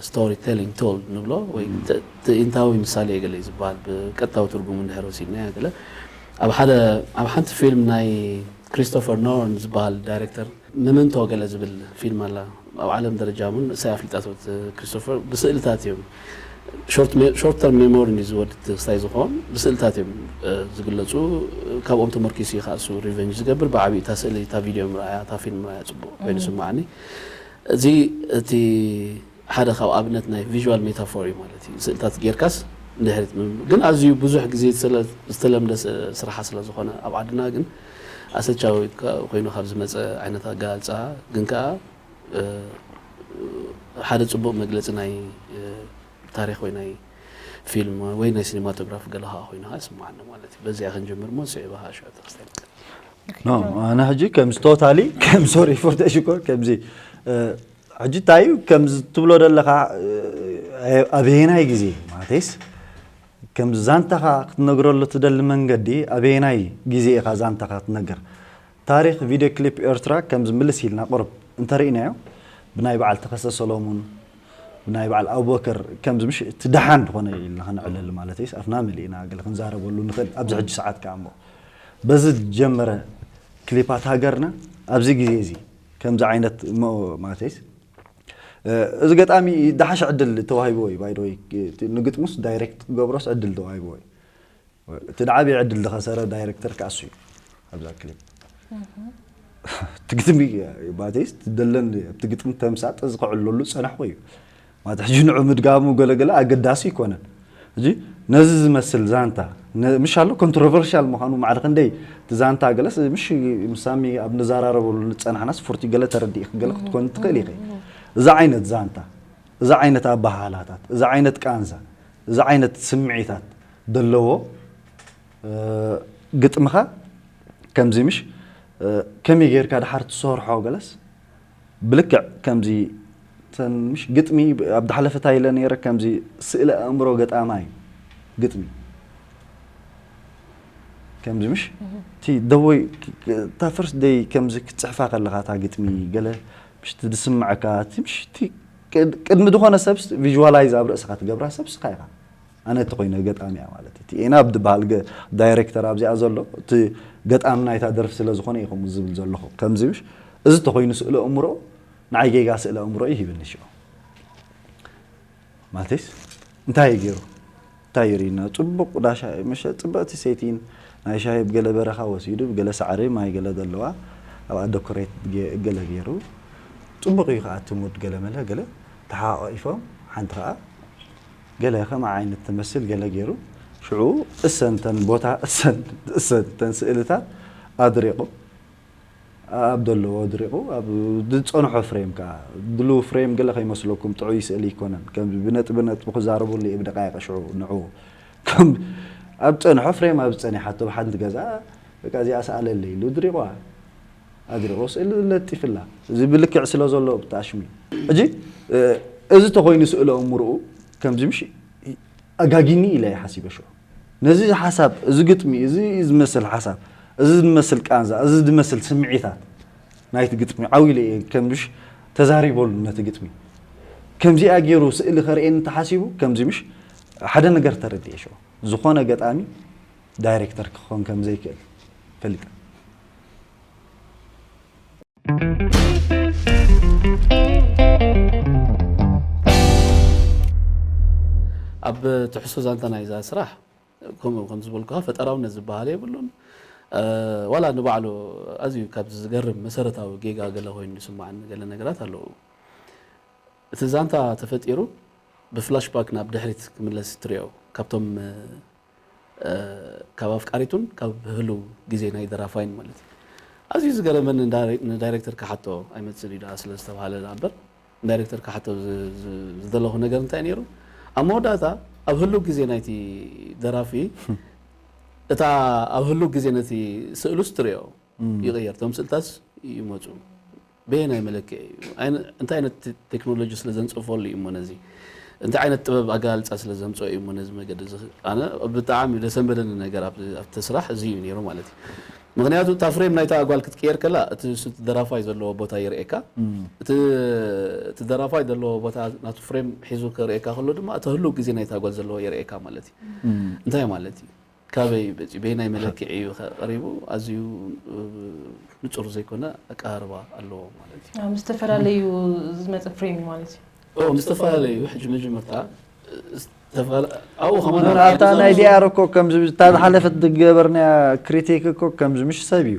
storytelling tool ንብሎ ወይ ትእይንታዊ ምሳሌ ገለ እዩ ዝበሃል ብቀጥታዊ ትርጉሙ እንድሕር ወሲድናዮ ገለ ኣብ ሓደ ኣብ ሓንቲ ፊልም ናይ ክሪስቶፈር ኖላን ዝበሃል ዳይሬክተር መመንቶ ገለ ዝብል ፊልም ኣላ ኣብ ዓለም ደረጃ እውን እሳይ ኣፍሊጣቶ ክሪስቶፈር ብስእልታት እዮም ሾርት ተርም ሜሞሪ ንዝወድ ተስታይ ዝኾን ብስእልታት እዮም ዝግለፁ። ካብኦም ተመርኪሱ እዩ ከኣ እሱ ሪቨንጅ ዝገብር። ብዓብዪ እታ ስእሊ፣ እታ ቪድዮ ምርኣያ፣ እታ ፊልም ምርኣያ ፅቡቕ ኮይኑ ይስምዓኒ። እዚ እቲ ሓደ ካብ ኣብነት ናይ ቪዥዋል ሜታፎር እዩ ማለት እዩ። ስእልታት ጌርካስ ንድሕሪት ምም-፣ ግን ኣዝዩ ብዙሕ ግዜ ዝተለ-፣ ዝተለምደ ስ-፣ ስራሓ ስለ ዝኾነ ኣብ ዓድና ግን ኣሰቻዊ ኮይኑ ካብ ዝመፀ ዓይነት ኣገላልፃ ግን ከኣ ሓደ ጽቡቕ መግለጺ ናይ ታሪኽ ወይ ናይ ፊልም ወይ ናይ ሲኒማቶግራፊ ገለ ኸኣ ኮይኑ ኸኣ ይስምዓኒ ማለት እዩ። በዚኣ ክንጅምር እሞ ስዒባ ኸኣ ሽዑ ተኽስታይ ንብል። ኖ ኣነ ሕጂ ከም ቶታሊ ከም ሶሪ ፎር ተሽኮር ከምዚ ሕጂ እንታይ እዩ ከምዚ ትብሎ ዘለኻ ኣበየናይ ግዜ ማለተይስ ከም ዛንታኻ ክትነግረሉ ትደሊ መንገዲ ኣበየናይ ግዜ ኢኻ ዛንታኻ ትነግር? ታሪኽ ቪድዮ ክሊፕ ኤርትራ ከምዚ ምልስ ኢልና ቁሩብ እንተርኢናዮ ብናይ በዓል ተኸስተ ሰሎሙን ብናይ በዓል ኣቡበከር ከምዚ ምሽ እቲ ደሓን ዝኾነ ኢልና ከነዕልል ማለት እዩስ ኣፍና መሊእና ገለ ክንዛረበሉ ንኽእል ኣብዚ ሕጂ ሰዓት ከኣ እሞ በዚ ዝጀመረ ክሊፓት ሃገርና ኣብዚ ግዜ እዚ ከምዚ ዓይነት ማለት እዩስ እዚ ገጣሚ ደሓሽ ዕድል ተዋሂብዎ እዩ ባይደወይ ንግጥሙስ ዳይሬክት ክገብሮስ ዕድል ተዋሂብዎ እዩ እቲ ደዓብየ ዕድል ዝኸሰረ ዳይረክተር ከኣ እሱ እዩ ኣብዛ ክሊፕ እቲ ግጥሚ ማለተይስ ትደለን ኣብቲ ግጥሚ ተምሳጥ እዚ ከዕልለሉ ዝጸናሕኩ እዩ ማለት ሕጂ ንዑ ምድጋሙ ገለገለ ኣገዳሲ ይኮነን ሕጂ ነዚ ዝመስል ዛንታ ምሽ ኣሎ ኮንትሮቨርሻል ምዃኑ ማዕረ ክንደይ እቲ ዛንታ ገለስ ምሽ ምሳሚ ኣብ ንዘራረበሉ ንጸናሕናስ ፍርቲ ገለ ተረዲእክ ገለ ክትኮን ትኽእል ኢኺ እዚ ዓይነት ዛንታ እዚ ዓይነት ኣበሃህላታት እዚ ዓይነት ቃንዛ እዚ ዓይነት ስምዒታት ዘለዎ ግጥምኻ ከምዚ ምሽ ከመይ ጌርካ ድሓር ትሰርሖ ገለስ ብልክዕ ከምዚ ተን ምሽ ግጥሚ ኣብ ዳሕለፈ ታይ ኢለ ነይረ ከምዚ ስእለ ኣእምሮ ገጣማይ ግጥሚ ከምዚ ምሽ እቲ ደወይ እታ ፈርስት ደይ ከምዚ ክትፅሕፋ ከለኻ እታ ግጥሚ ገለ ምሽ እቲ ዝስምዐካ እቲ ምሽ እቲ ቅድሚ ዝኾነ ሰብስ ቪዥዋላይዝ ኣብ ርእስኻ ትገብራ ሰብስ ካ ኢኻ ኣነ እቲ ኮይነ ገጣሚ እያ ማለት እቲ ኤና ብድበሃል ዳይሬክተር ኣብዚኣ ዘሎ እቲ ገጣሚ ናይታ ደርፊ ስለ ዝኾነ ኢኹም ዝብል ዘለኹ ከምዚ ምሽ እዚ ተኮይኑ ስእለ እምሮ ንዓይ ጌጋ ስእለ እምሮ እዩ ሂብኒ ሽዑ ማለትስ እንታይ እዩ ገይሩ እንታይ ይርኢና ጽቡቕ ዳሻ መሸ ጽብቕቲ ሰይቲን ናይ ሻሂ ብገለ በረኻ ወሲዱ ብገለ ሳዕሪ ማይ ገለ ዘለዋ ኣብኣ ዶኮሬት ገለ ገይሩ ጽቡቕ እዩ ከዓ እቲ ሙድ ገለ መለ ገለ ተሓቋቒፎም ሓንቲ ከዓ ገለ ከም ዓይነት ትመስል ገለ ገይሩ ሽዑ እሰንተን ቦታ እሰንተን ስእልታት ኣድሪቑ ኣብ ዘለዎ ድሪቑ ኣብ ዝፀንሖ ፍሬም ከዓ ድልው ፍሬም ገለ ከይመስለኩም ጥዑይ ስእሊ ኣይኮነን ከም ብነጥቢ ነጥቢ ክዛረበሉ እየ ብደቃይቀ ሽዑ ንዑ ከም ኣብ ፀንሖ ፍሬም ኣብ ፀኒሓቶ ብሓንቲ ገዛ በቃ እዚኣ ሰኣለለ ኢሉ ድሪቑዋ ኣድሪቑ ስእሊ ለጢፍላ እዚ ብልክዕ ስለ ዘሎ ብጣሽሚ ሕጂ እዚ ተኮይኑ ስእለ እምርኡ ከምዚ ምሽ ኣጋጊኒ ኢለ ይሓሲበ ሽዑ ነዚ ሓሳብ እዚ ግጥሚ እዚ ዝመስል ሓሳብ እዚ ዝመስል ቃንዛ እዚ ዝመስል ስምዒታት ናይቲ ግጥሚ ዓው ኢለ እየ ከምሽ ተዛሪበሉ ነቲ ግጥሚ ከምዚኣ ገይሩ ስእሊ ከርእየኒ ተሓሲቡ ከምዚ ምሽ ሓደ ነገር ተረዲኤ ሽዑ ዝኾነ ገጣሚ ዳይሬክተር ክኾን ከም ዘይክእል ፈሊጠ ኣብ ትሕሶ ዛንታ ናይዛ ስራሕ ከምኡ ከም ዝበልኩኻ ፈጠራውነት ዝበሃል የብሉን ዋላ ንባዕሉ ኣዝዩ ካብ ዝገርም መሰረታዊ ጌጋ ገለ ኮይኑ ዝስማዓኒ ገለ ነገራት ኣለዉ እቲ ዛንታ ተፈጢሩ ብፍላሽባክ ናብ ድሕሪት ክምለስ ትሪኦ ካብቶም ካብ ኣፍቃሪቱን ካብ ህልው ግዜ ናይ ደራፋይን ማለት እዩ ኣዝዩ ዝገረመኒ ንዳይሬክተር ክሓቶ ኣይመፅእ ዳ ስለ ዝተባሃለ እምበር ንዳይሬክተር ክሓቶ ዝደለኹ ነገር እንታይ ነይሩ ኣብ መወዳእታ ኣብ ህልው ግዜ ናይቲ ደራፊ እታ ኣብ ህልው ግዜ ነቲ ስእሉስ ትሪኦ ይቕየር እቶም ስእልታስ ይመፁ በየናይ መለክዒ እዩ እንታይ ዓይነት ቴክኖሎጂ ስለ ዘንፀፈሉ እዩ እሞ ነዚ እንታይ ዓይነት ጥበብ ኣገላልፃ ስለ ዘምፀኦ እዩ እሞ ነዚ መገዲ እዚ ኣነ ብጣዕሚ ደሰንበደኒ ነገር ኣብቲ ስራሕ እዚ እዩ ነይሩ ማለት እዩ ምክንያቱ እታ ፍሬም ናይታ ኣጓል ክትቅየር ከላ እቲ ደራፋይ ዘለዎ ቦታ የርእየካ እቲ ደራፋይ ዘለዎ ቦታ ናቱ ፍሬም ሒዙ ከርእየካ ከሎ ድማ እቲ ህልው ግዜ ናይታ ጓል ዘለዎ የርእየካ ማለት እዩ እንታይ ማለት እዩ ካበይ መፂኡ በየናይ መለክዒ እዩ ቀሪቡ ኣዝዩ ንፁር ዘይኮነ ኣቀራርባ ኣለዎ ማለት እዩ። ኣብ ዝተፈላለዩ ዝመፀ ፍሬም እዩ ማለት እዩ። ኣብ ዝተፈላለዩ ሕጂ መጀመርታ ኣብኡ ከማን ኣብታ ናይ ዲኣር እኮ ከምዚ እታ ዝሓለፈት ዝገበርናያ ክሪቲክ እኮ ከምዚ ምሽ ሰብ እዩ።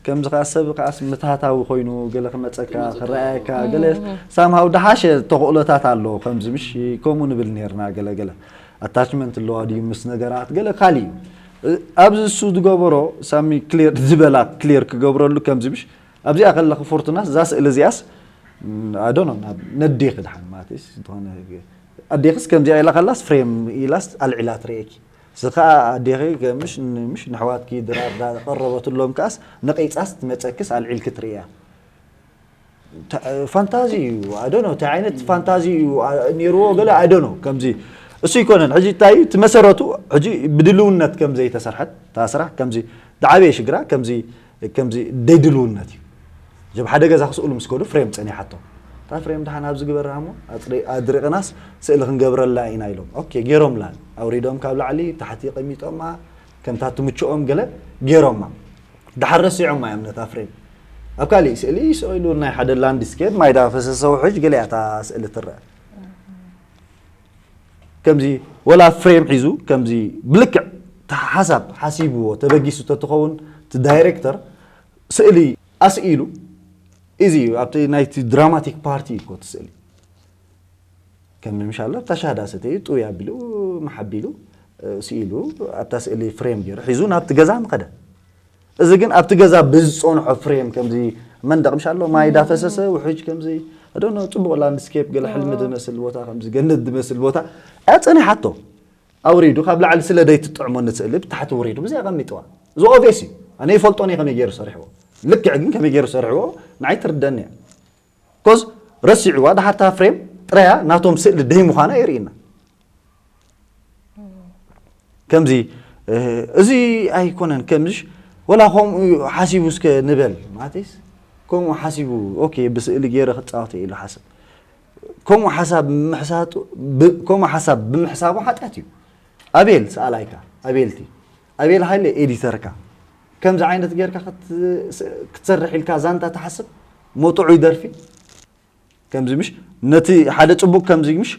ከምዚ ከዓ ሰብ ከዓስ ምትሃታዊ ኮይኑ ገለ ክመፀካ ክረኣየካ ገለ ሳምሃው ደሓሸ ተኽእሎታት ኣለዎ። ከምዚ ምሽ ከምኡ ንብል ነርና ገለ ገለ ኣታችመንት ኣለዋ ድዩ ምስ ነገራት ገለ ካሊእ እዩ። ኣብዚ እሱ ዝገበሮ ሳሚ ክሊር ዝበላ ክሊር ክገብረሉ ከምዚ ምሽ ኣብዚኣ ከለኺ ፎርቱናስ እዛ ስእሊ እዚኣስ ኣዶኖ ናብ ነዴኺ ድሓን ማለት ዝኾነ ኣዴኽስ ከምዚኣ ኢላ ከላስ ፍሬም ኢላስ ኣልዒላ ትርእየኪ። እዚ ከዓ ኣዴኺ ምሽ ምሽ ንሕዋትኪ ድራር ዳቐረበትሎም ከኣስ ነቒጻስ ትመፀክስ ኣልዒልኪ ትርእያ። ፋንታዚ እዩ ኣዶኖ እንታይ ዓይነት ፋንታዚ እዩ ነይርዎ ገለ ኣዶኖ ከምዚ እሱ ይኮነን ሕጂ እንታይ እዩ እቲ መሰረቱ ሕጂ ብድልውነት ከም ዘይተሰርሐት እታ ስራሕ ከምዚ ዝዓበየ ሽግራ ከምዚ ከምዚ ደይድልውነት እዩ ጀብ ሓደ ገዛ ክስእሉ ምስ ከዱ ፍሬም ፀኒሓቶ እታ ፍሬም ድሓን ኣብዚ ግበራ እሞ ኣድሪቕናስ ስእሊ ክንገብረላ ኢና ኢሎም ኦኬ ገይሮምላ ኣውሪዶም ካብ ላዕሊ ታሕቲ ቀሚጦማ ከምታ ትምችኦም ገለ ገይሮማ ድሓር ረሲዖማ እዮም ነታ ፍሬም ኣብ ካሊእ ስእሊ ይስእሉ ናይ ሓደ ላንድስኬፕ ማይዳ ፈሰሰ ውሕጅ ገሊኣታ ስእሊ ትረአ ከምዚ ወላ ፍሬም ሒዙ ከምዚ ብልክዕ ሓሳብ ሓሲብዎ ተበጊሱ ተትኸውን እቲ ዳይሬክተር ስእሊ ኣስኢሉ እዚ እዩ ኣብቲ ናይቲ ድራማቲክ ፓርቲ እኮ እቲ ስእሊ ከም ምሻሎ ኣብታ ሻሃዳ ሰተዩ ጥውይ ኣቢሉ መሓቢሉ ስኢሉ ኣብታ ስእሊ ፍሬም ገይሩ ሒዙ ናብቲ ገዛ ምኸደ እዚ ግን ኣብቲ ገዛ ብዝፀንሖ ፍሬም ከምዚ መንደቕ ምሻሎ ማይ ዳፈሰሰ ውሕጅ ከምዚ ኣዶኖ ፅቡቕ ላንድስኬፕ ገለ ሕልሚ ዝመስል ቦታ ከምዚ ገነት ዝመስል ቦታ እያ ፀኒሓቶ ኣውሪዱ ካብ ላዕሊ ስለ ደይትጥዕሞ ንስእሊ ብታሕቲ ውሪዱ ብዚ ኣቐሚጥዋ እዚ ኦቤስ እዩ ኣነ ይፈልጦ እየ ከመይ ገይሩ ሰሪሕዎ ልክዕ ግን ከመይ ገይሩ ሰሪሕዎ ንዓይ ትርደኒ እያ ኮዝ ረሲዕዋ ድሓርታ ፍሬም ጥራያ ናቶም ስእሊ ደይ ምዃና የርእየና ከምዚ እዚ ኣይኮነን ከምዚሽ ወላ ከምኡ ሓሲቡ እስከ ንበል ማለትስ ከምኡ ሓሲቡ ኦኬ ብስእሊ ገይረ ክፃወተ ኢሉ ሓስብ ከምኡ ሓሳብ ምሕሳጡ ከምኡ ሓሳብ ብምሕሳቡ ሓጢኣት እዩ ኣቤል ሰኣላይካ ኣቤልቲ ኣቤል ሃይለ ኤዲተርካ ከምዚ ዓይነት ጌርካ ክትሰርሕ ኢልካ ዛንታ ትሓስብ መጥዑይ ደርፊ ከምዚ ምሽ ነቲ ሓደ ጽቡቅ ከምዚ ምሽ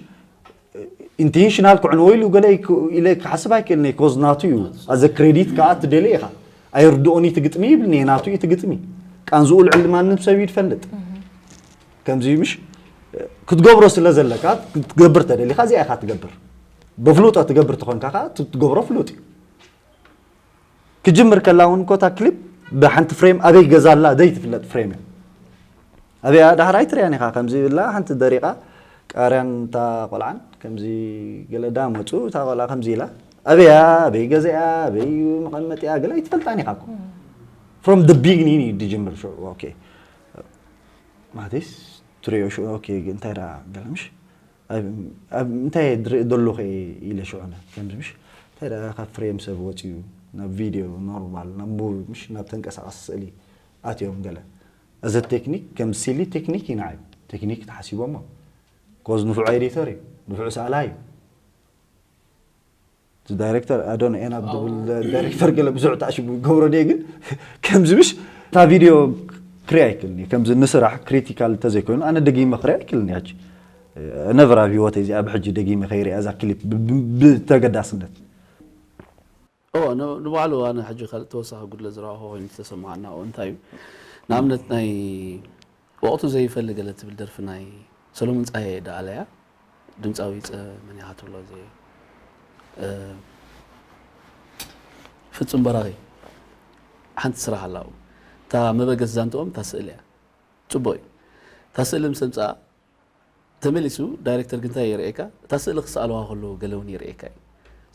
ኢንቴንሽናል ክዕንዎ ኢሉ ገለ ኢለ ክሓስብ ኣይክእልን እየ ኮዝ ናቱ እዩ ኣዘ ክሬዲት ከዓ ትደሊ ኢኻ ኣይርድኦን እዩ ትግጥሚ ይብልኒ እየ ናቱ እዩ ትግጥሚ ቃንዝኡ ልዕሊ ማንም ሰብ እዩ ትፈልጥ ከምዚ ምሽ ክትገብሮ ስለ ዘለካ ክትገብር ተደሊካ እዚኣ ኢኻ ትገብር ብፍሉጦ ትገብር ተኾንካ ከዓ ትገብሮ ፍሉጥ እዩ ክጅምር ከላ እውን ኮታ ክሊፕ ብሓንቲ ፍሬም ኣበይ ገዛ ኣላ ዘይትፍለጥ ፍሬም እያ ኣበያ ዳሕራይ ትሪያን ኢኻ ከምዚ ብላ ሓንቲ ደሪቓ ቃርያን እታ ቆልዓን ከምዚ ገለ ዳ መፁ እታ ቆልዓ ከምዚ ኢላ ኣበያ ኣበይ ገዛያ ኣበይ መቐመጢያ ገለ ኣይትፈልጣን ኢኻ እኮ from the beginning እዩ ዝጅምር ሽዑ okay ማለትስ ትሪኦ ሽዑ okay እንታይ ዳ ገለ ምሽ እንታይ ድርኢ ደለኹ ኢለ ሽዑነ ከምዚ ምሽ እንታይ ደኣ ካብ ፍሬም ሰብ ወፂኡ ናብ ቪድዮ ኖርማል ናብ ሙቪ ምሽ ናብ ተንቀሳቐሲ ስእሊ ኣትዮም ገለ እዚ ቴክኒክ ከም ሲሊ ቴክኒክ ይንዓዩ ቴክኒክ ተሓሲቦሞ ኮዝ ንፉዕ ኤዲተር እዩ ንፉዕ ሰኣላይ እዩ ዳይሬክተር ኣዶን ኤና ብብል ዳይሬክተር ገለ ብዙሕ ተኣሽሙ ይገብሮ ድየ ግን ከምዚ ምሽ እታ ቪድዮ ክሪኣ ይክልኒ ከምዚ ንስራሕ ክሪቲካል እንተዘይኮይኑ ኣነ ደጊመ ክሪኣ ይክልኒ ሕጂ ነቨር ኣብ ህይወተይ እዚኣ ብሕጂ ደጊመ ከይሪኣ እዛ ክሊፕ ብተገዳስነት እዎ ንባዕሉ ኣነ ሕጂ ካልእ ተወሳኺ ጉድለት ዝረኣኹ ኮይኑ ዝተሰማዓና ኡ እንታይ እዩ ንኣብነት ናይ ወቕቱ ዘይፈሊ ገለ ትብል ደርፊ ናይ ሰሎሙን ጻየ ደኣለያ ድምፃዊ ፀ መን ኢኻ ትብሎ እዚ ፍጹም በራኺ ሓንቲ ስራሕ ኣላ ኣብኡ እታ መበገሲ ዛንትኦም እታ ስእሊ እያ ፅቡቅ እዩ እታ ስእሊ ምስ ኣምፅኣ ተመሊሱ ዳይሬክተር ግንታይ የርእየካ እታ ስእሊ ክሰኣልዋ ከለዉ ገለ እውን የርእየካ እዩ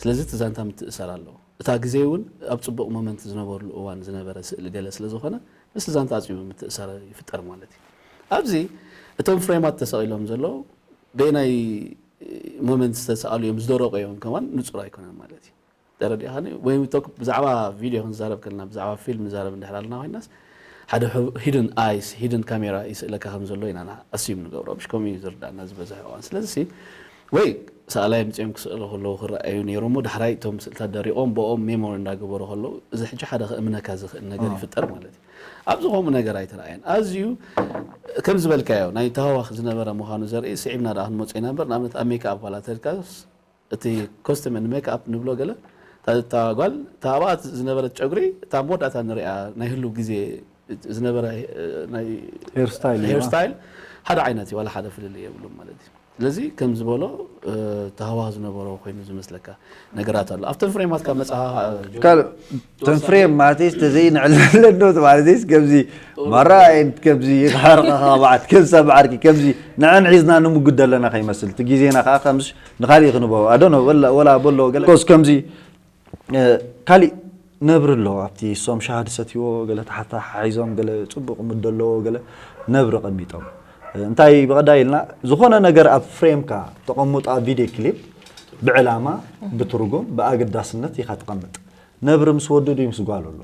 ስለዚ እቲ ዛንታ ምትእሳር ኣለዎ እታ ግዜ እውን ኣብ ፅቡቅ ሞመንት ዝነበርሉ እዋን ዝነበረ ስእሊ ገለ ስለዝኾነ ምስ ዛንታ ኣፅቢቡ ምትእሳር ይፍጠር ማለት እዩ ኣብዚ እቶም ፍሬማት ተሰቒሎም ዘለዉ በየናይ ሞመንት ዝተሰኣሉ እዮም ዝደረቑ እዮም ከማን ንፁር ኣይኮነን ማለት እዩ ተረዲእኻኒ ወይ ቶክ ብዛዕባ ቪድዮ ክንዛረብ ከለና ብዛዕባ ፊልም ንዛረብ እንድሕር ኣለና ኮይናስ ሓደ ሂድን ኣይስ ሂድን ካሜራ ይስእለካ ከም ዘሎ ኢና ኣስዩም ንገብሮ ምሽ ከምኡ እዩ ዝርዳእና ዝበዝሕ እዋን ስለዚ ወይ ሰኣላይ ምፅኦም ክስእሉ ከለዉ ክረኣዩ ነይሮም ዳሕራይ እቶም ስእልታት ደሪቆም ብኦም ሜሞሪ እንዳገበሩ ከለዉ እዚ ሕጂ ሓደ ክእምነካ ዝኽእል ነገር ይፍጠር ማለት እዩ ኣብዚ ከምኡ ነገር ኣይተረኣየን ኣዝዩ ከም ዝበልካዮ ናይ ተሃዋኽ ዝነበረ ምዃኑ ዘርኢ ስዒብና ደኣ ክንመፁ ኢና እምበር ንኣብነት ኣብ ሜካ ኣባላት ተድካስ እቲ ኮስትም ን ሜክኣፕ ንብሎ ገለ እታ ጓል እታ ኣብኣ ዝነበረት ጨጉሪ እታ መወዳእታ ንሪኣ ናይ ህሉ ግዜ ዝነበረ ናይ ሄርስታይል ሄርስታይል ሓደ ዓይነት እዩ፣ ዋላ ሓደ ፍልልይ የብሉም ማለት እዩ። ስለዚ ከም ዝበሎ ተሃዋህ ዝነበሮ ኮይኑ ዝመስለካ ነገራት ኣሎ ኣብተን ፍሬማት ካብ መፅኻ ካልእ ተን ፍሬም ማለተይስ ተዘይንዕለለዶ ማለተይስ ከምዚ ማራ ከምዚ ሓርቃኻ ባዓት ከምሳ ባዓርኪ ከምዚ ንዐን ሒዝና ንምጉድ ዘለና ከይመስል እቲ ግዜና ከዓ ከምዚ ንካሊእ ክንበው ኣዶኖ ወላ በሎ ገለ ኮስ ከምዚ ካሊእ ነብሪ ኣሎ ኣብቲ ሶም ሻሃ ዝሰትይዎ ገለ ተሓታሓሒዞም ገለ ፅቡቅ ምድ ኣለዎ ገለ ነብሪ ቀሚጦም እንታይ ብቐዳይ ኢልና ዝኾነ ነገር ኣብ ፍሬምካ ተቐምጦ ኣብ ቪድዮ ክሊፕ ብዕላማ ብትርጉም ብኣገዳስነት ኢኻ ትቐምጥ ነብሪ ምስ ወዱ ድዩ ምስ ጓል ኣሎ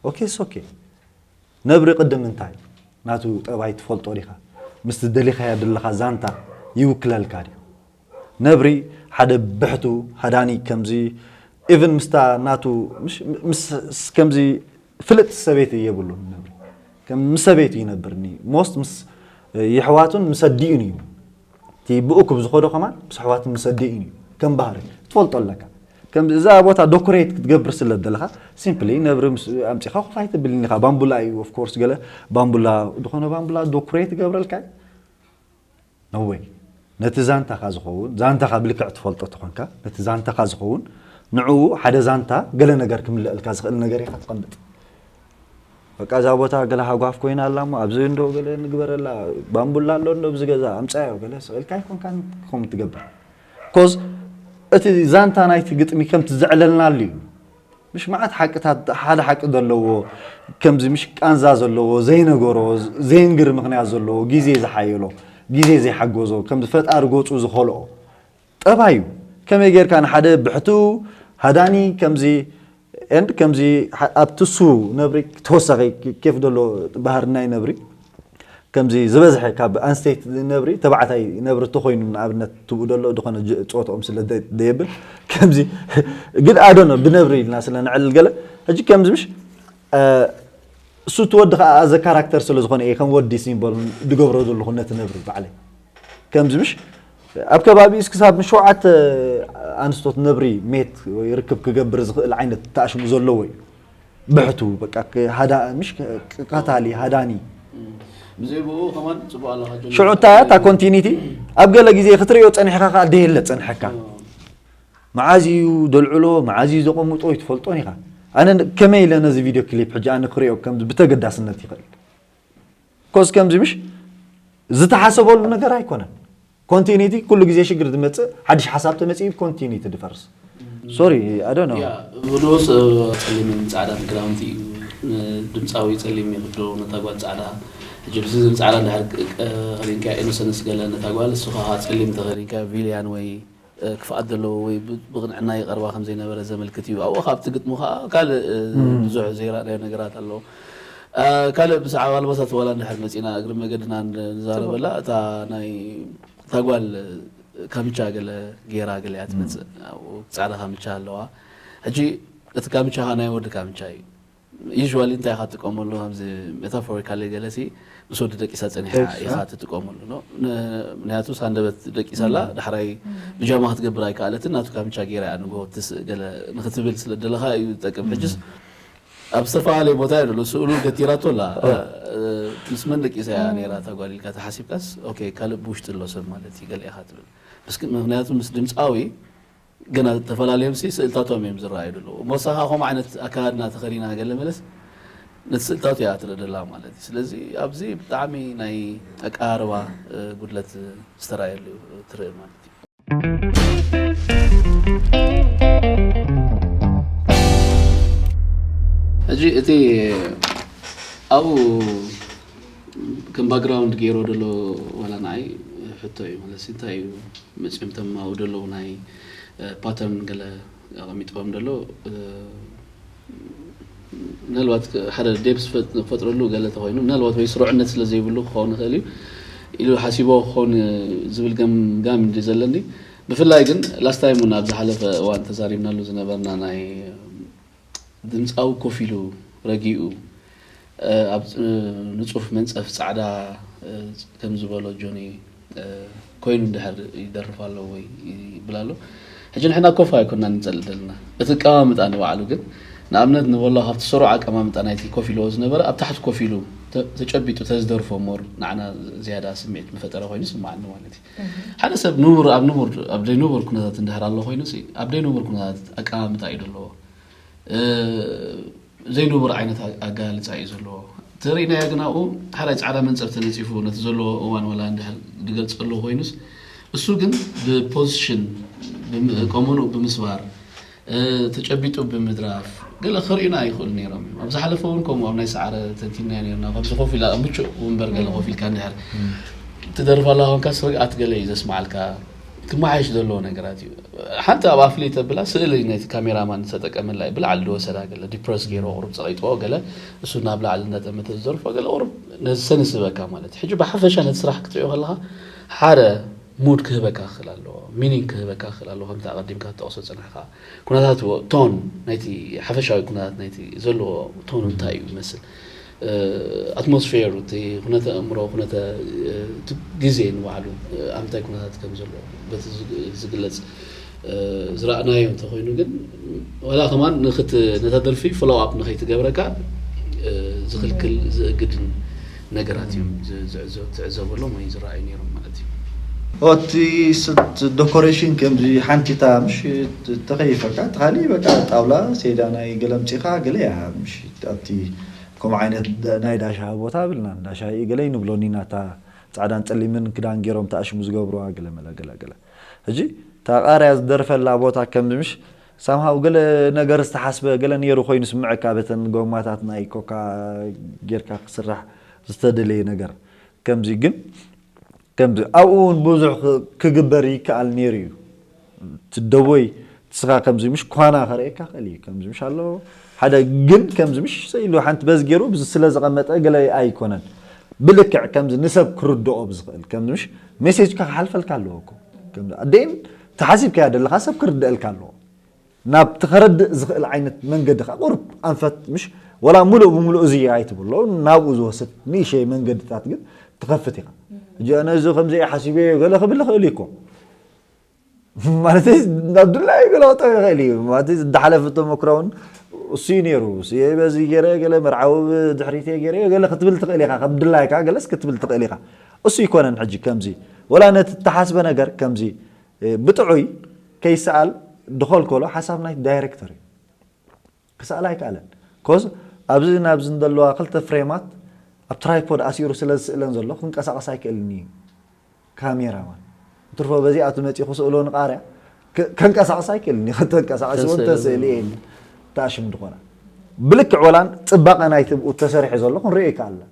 okay it's okay ነብሪ ቅድም እንታይ ናቱ ጠባይ ትፈልጦ ዲኻ ምስ ደሊኻያ ዘለኻ ዛንታ ይውክለልካ ድዩ ነብሪ ሓደ ብሕቱ ሃዳኒ ከምዚ even ምስታ ናቱ ከምዚ ፍልጥ ሰበይቲ የብሉን ነብሪ ከም ምስ ሰበይቱ ይነብር most ምስ የሕዋቱን ምስ ኣዲኡን እዩ እቲ ብእኩብ ዝኸዶ ከማን ምስ ኣሕዋቱን ምስ ኣዲኡን እዩ ከም ባህሪ ትፈልጦ ኣለካ ከም እዛ ቦታ ዶኮሬት ክትገብር ስለ ዘለኻ simply ነብሪ ኣምፂኻ ኮፍ ኣይትብልን ኢኻ ባምቡላ እዩ of course ገለ ባምቡላ ዝኾነ ባምቡላ ዶኮሬት ይገብረልካ no way ነቲ ዛንታኻ ዝኸውን ዛንታኻ ብልክዕ ትፈልጦ ተኾንካ ነቲ ዛንታኻ ዝኸውን ንዕኡ ሓደ ዛንታ ገለ ነገር ክምልአልካ ዝኽእል ነገር ኢኻ ትቐምጥ በቃ እዛ ቦታ ገለ ሃጓፍ ኮይና ኣላ እሞ ኣብዚ እንዶ ገለ ንግበረላ ባምቡላ ኣሎ እንዶ ኣብዚ ገዛ ኣምፃዮ ገለ ስቕልካ ኣይኮንካን ከምኡ ትገብር ኮዝ እቲ ዛንታ ናይቲ ግጥሚ ከምቲ ዘዕለልናሉ እዩ ምሽ መዓት ሓቅታት ሓደ ሓቂ ዘለዎ ከምዚ ምሽ ቃንዛ ዘለዎ ዘይነገሮ ዘይንግር ምክንያት ዘለዎ ግዜ ዝሓየሎ ግዜ ዘይሓገዞ ከምዚ ፈጣሪ ገፁ ዝኸልኦ ጠባዩ ከመይ ጌርካ ንሓደ ብሕቱ ሃዳኒ ከምዚ and ከምዚ ኣብቲ ሱ ነብሪ ተወሳኺ ኬፍ ዘሎ ባህሪ ናይ ነብሪ ከምዚ ዝበዝሐ ካብ ኣንስተይቲ ነብሪ ተባዕታይ ነብሪ ተኮይኑ ንኣብነት ትብኡ ደሎ ድኾነ ጾትኦም ስለ ደየብል ከምዚ ግን ኣዶኖ ብነብሪ ኢልና ስለ ንዕልል ገለ ሕጂ ከምዚ ምሽ እሱ እቲ ወዲ ከዓ ኣዘ ካራክተር ስለ ዝኾነ እየ ከም ወዲ ሲምቦል ድገብሮ ዘለኹ ነቲ ነብሪ ባዕለይ ከምዚ ምሽ ኣብ ከባቢ እስክሳብ ሸውዓተ ኣንስቶት ነብሪ ሜት ወይ ርክብ ክገብር ዝኽእል ዓይነት ተኣሽሙ ዘለዎ እዩ ብሕቱ በቃ ሃዳ ምሽ ቀታሊ ሃዳኒ ብዘይ ብኡ ከማን ፅቡቅ ኣለካ ጆኒ። ሽዑ እንታይ እያ እታ ኮንቲኒቲ ኣብ ገለ ግዜ ክትሪኦ ፀኒሕካ ከዓ ደየለ ፀንሐካ መዓዝ እዩ ደልዕሎ መዓዝ እዩ ዘቐምጦ ይትፈልጦን ኢኻ ኣነ ከመይ ኢለ ነዚ ቪድዮ ክሊፕ ሕጂ ኣነ ክሪኦ ከም ብተገዳስነት ይኽእል ኮዝ ከምዚ ምሽ ዝተሓሰበሉ ነገር ኣይኮነን ኮንቲኒቲ ኩሉ ግዜ ሽግር ዝመፅእ ሓድሽ ሓሳብ ተመፅእ ኮንቲኒቲ ድፈርስ ሶሪ ኣዶኖ ያ ብንኡስ ጸሊምን ጻዕዳን ክዳውንቲ እዩ ድምፃዊ ጸሊም ይኽዶ ነታ ጓል ጻዕዳ ሕጂ ብስዝም ጻዕዳ እንድሕር ከሪንካ ኢኖሰንስ ገለ ነታ ጓል እሱ ከዓ ጸሊም ተኸሪንካ ቪልያን ወይ ክፍኣት ዘለዎ ወይ ብቕንዕና ይቐርባ ከም ዘይነበረ ዘመልክት እዩ ኣብኡ ካብቲ ግጥሙ ከዓ ካልእ ብዙሕ ዘይረኣናዮ ነገራት ኣለዎ ካልእ ብዛዕባ ኣልባሳት ዋላ እንድሕር መፂና እግሪ መገድና ንዛረበላ እታ ናይ እታ ጓል ካምቻ ገለ ጌራ ገለ እያ ትመፅእ ኣብኡ ፃዕዳ ካምቻ ኣለዋ ሕጂ እቲ ካምቻ ከዓ ናይ ወዲ ካምቻ እዩ usually እንታይ ኢኻ ትጥቀመሉ ከምዚ metaphorically ገለ ሲ ምስ ወዲ ደቂሳ ፀኒሓ ኢኻ ትጥቀመሉ no ምክንያቱ ሳንደበት ደቂሳላ ዳሕራይ ብጃማ ክትገብር ኣይከኣለትን ናቱ ካምቻ ጌራ እያ ንጎ ትስእ ገለ ንክትብል ስለ ደለኻ እዩ ዝጠቅም ሕጅስ ኣብ ዝተፈላለየ ቦታ እዩ ዘሎ ስእሉ ገቲራቶ ኣላ ምስ መን ደቂሳ እያ ነራ ተጓሊልካ ተሓሲብካስ okay ካልእ ብውሽጢ ኣሎ ሰብ ማለት እዩ ገለ ኢኻ ትብል ምክንያቱ ምስ ድምፃዊ ገና ተፈላለዮም ሲ ስእልታቶም እዮም ዝረኣዩ ዘለዉ እሞ ሳኻ ከምኡ ዓይነት ኣካዳድና ተኸዲና ገለ መለስ ነቲ ስእልታቱ እያ ትረደላ ማለት እዩ ስለዚ ኣብዚ ብጣዕሚ ናይ ኣቀራርባ ጉድለት ዝተረኣየሉ ትርኢ ማለት እዩ ሕጂ እቲ ኣብኡ ከም ባክግራውንድ ገይሮ ዘሎ ዋላ ንዓይ ሕቶ እዩ ማለት እንታይ እዩ መፅዮም ተማው ዘለዉ ናይ ፓተርን ገለ ኣቐሚጥዎም ዘሎ ምናልባት ሓደ ዴፕስ ክፈጥረሉ ገለ ተኮይኑ ምናልባት ወይ ስሩዕነት ስለ ዘይብሉ ክኸውን ይኽእል እዩ ኢሉ ሓሲቦ ክኸውን ዝብል ገምጋም እንዲ ዘለኒ ብፍላይ ግን ላስት ታይም እውን ኣብ ዝሓለፈ እዋን ተዛሪብናሉ ዝነበርና ናይ ድምፃዊ ኮፍ ኢሉ ረጊኡ ኣብ ንፁፍ መንፀፍ ፃዕዳ ከም ዝበሎ ጆኒ ኮይኑ እንድሕር ይደርፍ ኣሎ ወይ ይብል ኣሎ። ሕጂ ንሕና ኮፍ ኣይኮና ንጸልእ ዘለና። እቲ ኣቀማምጣ ንባዕሉ ግን፣ ንኣብነት ንበሎ ካብቲ ስሩዕ ኣቀማምጣ ናይቲ ኮፍ ኢልዎ ዝነበረ፣ ኣብ ታሕቲ ኮፍ ኢሉ ተ-፣ ተጨቢጡ ተዝደርፎ ሞር ንዓና ዝያዳ ስምዒት ምፈጠረ ኮይኑ ይስምዓኒ ማለት እዩ። ሓደ ሰብ ንቡር፣ ኣብ ንቡር፣ ኣብ ዘይንቡር ኩነታት እንድሕር ኣሎ ኮይኑ ሲ፣ ኣብ ዘይንቡር ኩነታት ኣቀማምጣ እዩ ዘለዎ። እ፣ ዘይንቡር ዓይነት ኣ-፣ ኣገላልጻ እዩ ዘለዎ። ተሪእናዮ ግን ኣብኡ ሓራይ ጻዕዳ መንጸፍ ተነጺፉ ነቲ ዘለዎ እዋን ወላ እንድሕር ዝገልጽ ኣለዎ ኮይኑስ፣ እሱ ግን ብፖዚሽን፣ ብም-፣ ቆመንኡ ብምስባር፣ እ፣ ተጨቢጡ ብምድራፍ፣ ገለ ክርእዩና ኣይኽእሉ ነይሮም እዮም። ኣብ ዝሓለፈ እውን ከምኡ ኣብ ናይ ሰዓረ ተንቲንናዮ ነይርና። ከምዚ ኮፍ ኢላ ኣብ ምቹእ ወንበር ገለ ኮፍ ኢልካ እንድሕር ትደርፍ ኣላ ኮንካስ ርግኣት ገለ እዩ ዘስምዓልካ። ክመሓየሽ ዘለዎ ነገራት እዩ። ሓንቲ ኣብ ኣፍሊ ተብላ ስእሊ ነቲ ካሜራማን ዝተጠቀመላ እዩ። ብላዕሊ ዝወሰዳ ገለ ዲፕረስ ገይሮ ቁሩብ ጸቒጥዎ ገለ እሱ ናብ ላዕሊ እንዳጠመተ ዝደርፎ ገለ ቁሩብ ነዚ ሰንስበካ ማለት እዩ። ሕጂ ብሓፈሻ ነቲ ስራሕ ክትሪኦ ከለኻ ሓደ ሙድ ክህበካ ክኽእል ኣለዎ፣ ሚኒንግ ክህበካ ክኽእል ኣለዎ። ከምቲ ኣቐዲምካ ትጠቕሶ ዝጸናሕካ ኩነታት ቶን ናይቲ ሓፈሻዊ ኩነታት ናይቲ ዘለዎ ቶን እንታይ እዩ ይመስል? እ፣ ኣትሞስፌር፣ እቲ ኩነተ ኣእምሮ፣ ኩነተ፣ እ፣ እቲ ግዜ ንባዕሉ፣ እ፣ ኣብ ምንታይ ኩነታት ከም ዘሎ በቲ ዝግ-፣ ዝግለጽ፣ እ፣ ዝረኣናዮ እንተኾይኑ ግን፣ ዋላ ከማን ንኽት-፣ ነታ ደርፊ ፎሎው ኣፕ ንኸይትገብረካ፣ እ፣ ዝኽልክል፣ ዝእግድን ነገራት እዮም ዝ-፣ ዝዕዘ-፣ ትዕዘበሎም ወይ ዝረኣዩ ነይሮም ማለት እዩ። ኦ፣ እቲ ስት-፣ ዶኮሬሽን ከምዚ ሓንቲታ ምሽ ተኸይፈካ፣ እቲ ካሊእ በቃ ጣውላ ሴዳ ናይ ገለ ኣምጺኻ፣ ገለ እያ ምሽ ኣብቲ ከምኡ ዓይነት ዳ-፣ ናይ ዳሻ ቦታ ኣብልና፣ ዳሻ እዩ ገለ ይንብሎኒ፣ ናታ ጻዕዳን ጸሊምን ክዳን ገይሮም ተኣሽሙ ዝገብሩዋ ገለ መለ ገለ ገለ። ሕጂ እታ ቃርያ ዝደርፈላ ቦታ ከምዚ ምሽ ሳምሃው ገለ ነገር ዝተሓስበ ገለ ነይሩ ኮይኑ ስምዐካ፣ በተን ጎማታት ናይ ኮካ ጌርካ ክስራሕ ዝተደለየ ነገር ከምዚ። ግን ከምዚ ኣብኡ እውን ብዙሕ ክ-፣ ክግበር ይከኣል ነይሩ እዩ። እቲ ደቦይ ንስኻ ከምዚ ምሽ ኳና ከርእየካ ክእል እዩ። ከምዚ ምሽ ኣሎ ሓደ ግን ከምዚ ምሽ ኢሉ ሓንቲ በዚ ገይሩ ብዚ ስለ ዘቐመጠ ገለ ኣይኮነን። ብልክዕ ከምዚ ንሰብ ክርድኦ ብዝኽእል ከምዚ ምሽ ሜሴጅካ ክሓልፈልካ ኣለዎ እኮ። ከምዚ ኣደይን ተሓሲብካያ ደለኻ ሰብ ክርድአልካ ኣለዎ። ናብ ትኸረድእ ዝኽእል ዓይነት መንገዲ ከኣ ቁሩብ ኣንፈት ምሽ ወላ ሙሉእ ብሙሉእ እዚ ኣይትብሎ፣ ናብኡ ዝወስድ ንእሽተይ መንገድታት ግን ትኸፍት ኢኻ። ሕጂ ኣነ እዚ ከምዚ እየ ሓሲበዮ ገለ ክብል ይኽእል እዩ እኮ። ማለት ናብ ድላዩ ገለ ክጠው ይኽእል እዩ። ማለት ዝሓለፈ ተመክሮ እውን እሱ እዩ ነይሩ። እሱ እየ በዚ ገይረ ገለ መርዓዊ ብድሕሪት እየ ገይረ ገለ ክትብል ትኽእል ኢኻ። ከም ድላይካ ገለስ ክትብል ትኽእል ኢኻ። እሱ ይኮነን ሕጂ ከምዚ ወላ ነቲ እተሓስበ ነገር ከምዚ እ፣ ብጥዑይ ከይሰኣል ድኸልከሎ ሓሳብ ናይቲ ዳይሬክተር እዩ። ክሰኣል ኣይከኣለን። ኮዝ ኣብዚ ናብዚ ዘለዋ ክልተ ፍሬማት ኣብ ትራይፖድ ኣሲሩ ስለ ዝስእለን ዘሎ ክንቀሳቐስ ኣይክእልን እዩ ካሜራማን። እንትርፎ በዚኣ እቲ መፂኡ ክስእሎ ንቃርያ ከ-፣ ከንቀሳቐስ ኣይክእልን እዩ። ከተንቀሳቐስዎ ተስእሊ እንተ ስእሊ እዩ ተኣሽም ድኾና። ብልክዕ ወላን ፅባቐ ናይቲ ብኡ ተሰሪሑ ዘሎ ክንሪኦ ይከኣልና።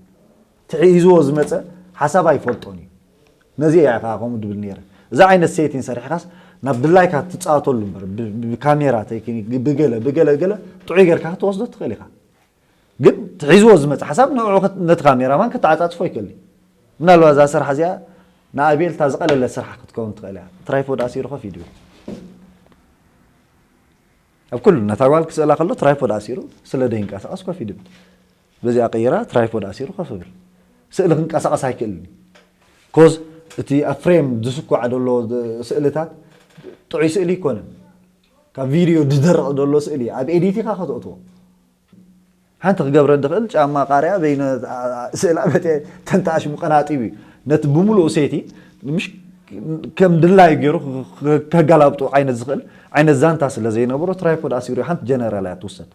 ትሒዝዎ ዝመፀ ሓሳብ ኣይፈልጦን እዩ። ነዚ እያ ከዓ ከምኡ ድብል ነይረ። እዚ ዓይነት ሴቲን ሰሪሕካስ ናብ ድላይካ ትፃወተሉ እምበር ብ-፣ ብ-፣ ብካሜራ ቴክኒክ ብገለ ብገለ ገለ ጥዑይ ጌርካ ክትወስዶ ትኽእል ኢኻ። ግን ትሒዝዎ ዝመፀ ሓሳብ ንዕኡ ክት-፣ ነቲ ካሜራማን ከተዓፃፅፎ ይክእል እዩ። ምናልባት እዛ ስራሕ እዚኣ ንኣቤል እታ ዝቐለለ ስራሕ ክትከውን ትኽእል እያ። ትራይፖድ ኣሲሩ ኮፍ ይድብል። ኣብ ኩሉ ነታ ጓል ክስእላ ከሎ ትራይፖድ ኣሲሩ ስለ ደይንቀሳቐስ ኮፍ ይድብል። በዚኣ ቀይራ ትራይፖድ ኣሲሩ ኮፍ ይብል። ስእሊ ክንቀሳቐስ ኣይክእልን እዩ። ኮዝ እቲ ኣብ ፍሬም ዝስኳዕ ዘሎ ስእልታት ጥዑይ ስእሊ ኣይኮነን። ካብ ቪድዮ ዝደርቕ ዘሎ ስእሊ ኣብ ኤዲት ኢኻ ከተእትዎ። ሓንቲ ክገብረ ድኽእል ጫማ ቃርያ በይነ ስእላ በተ ተንታሽ ምቐናጢብ እዩ። ነቲ ብምሉኡ ሴቲ ምሽ ከም ድላዩ ገይሩ ከጋላብጡ ዓይነት ዝኽእል ዓይነት ዛንታ ስለ ዘይነበሮ ትራይፖድ ኣሲሩ ሓንቲ ጀነራል እያ ትውሰድ።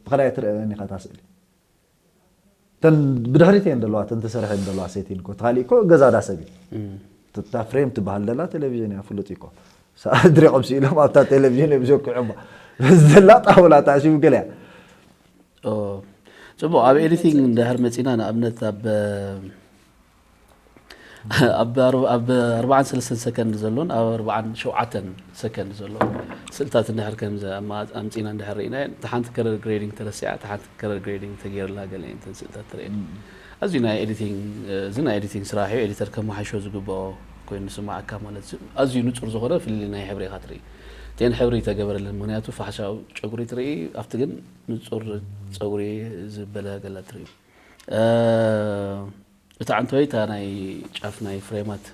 ብኸላይ ትረአኒ ኢኻ እታ ስእሊ። እተን ብድሕሪት እየን ዘለዋ፣ እተን ተሰሪሐን ዘለዋ ሴቲን እኮ። እቲ ካሊእ እኮ ገዛ ዳ ሰብ እዩ። እም። እታ ፍሬም ትበሃል ዘላ ቴሌቪዥን እያ፣ ፍሉጥ እዩ እኮ። ሰ-፣ ድሪቖም ስኢሎም ኣብታ ቴሌቪዥን እዮም ዘውቅዑ እሞ። ዘላ ጣውላ ተኣሽሙ ገለ እያ። ኦ፣ ጽቡቕ። ኣብ ኤዲቲንግ እንድሕር መጺና፣ ንኣብነት ኣብ፣ ኣብ ኣርባ-፣ ኣብ ኣርባዓን ሰለስተን ሰከንድ ዘሎን ኣብ ኣርባዓን ሸውዓተን ሰከንድ ዘሎ ስእልታት እንድሕር ከም ዘ-፣ ኣማ-፣ ኣምጺና እንድሕር ርኢና፣ እታ ሓንቲ ከለር ግሬዲንግ ተረሲዓ፣ እታ ሓንቲ ከለር ግሬዲንግ ተገይርላ ገለ እየን እተን ስእልታት ትርእየን። እም። ኣዝዩ ናይ ኤዲቲንግ፣ እዚ ናይ ኤዲቲንግ ስራሕ እዩ። ኤዲተር ከመሓይሾ ዝግብኦ ኮይኑ ዝስምዓካ ማለት እዩ። ኣዝዩ ንጹር ዝኾነ ፍልልይ ናይ ሕብሪ ኢኻ ትርኢ። እተን ሕብሪ ተገበረለን፣ ምኽንያቱ ፋሕሻዊ ጨጉሪ ትርኢ፣ ኣብቲ ግን ንጹር ጸጉሪ ዝበለ ገለ ትርኢ። እ፣ እቲ ዓንተወይ እታ ናይ ጫፍ ናይ ፍሬማት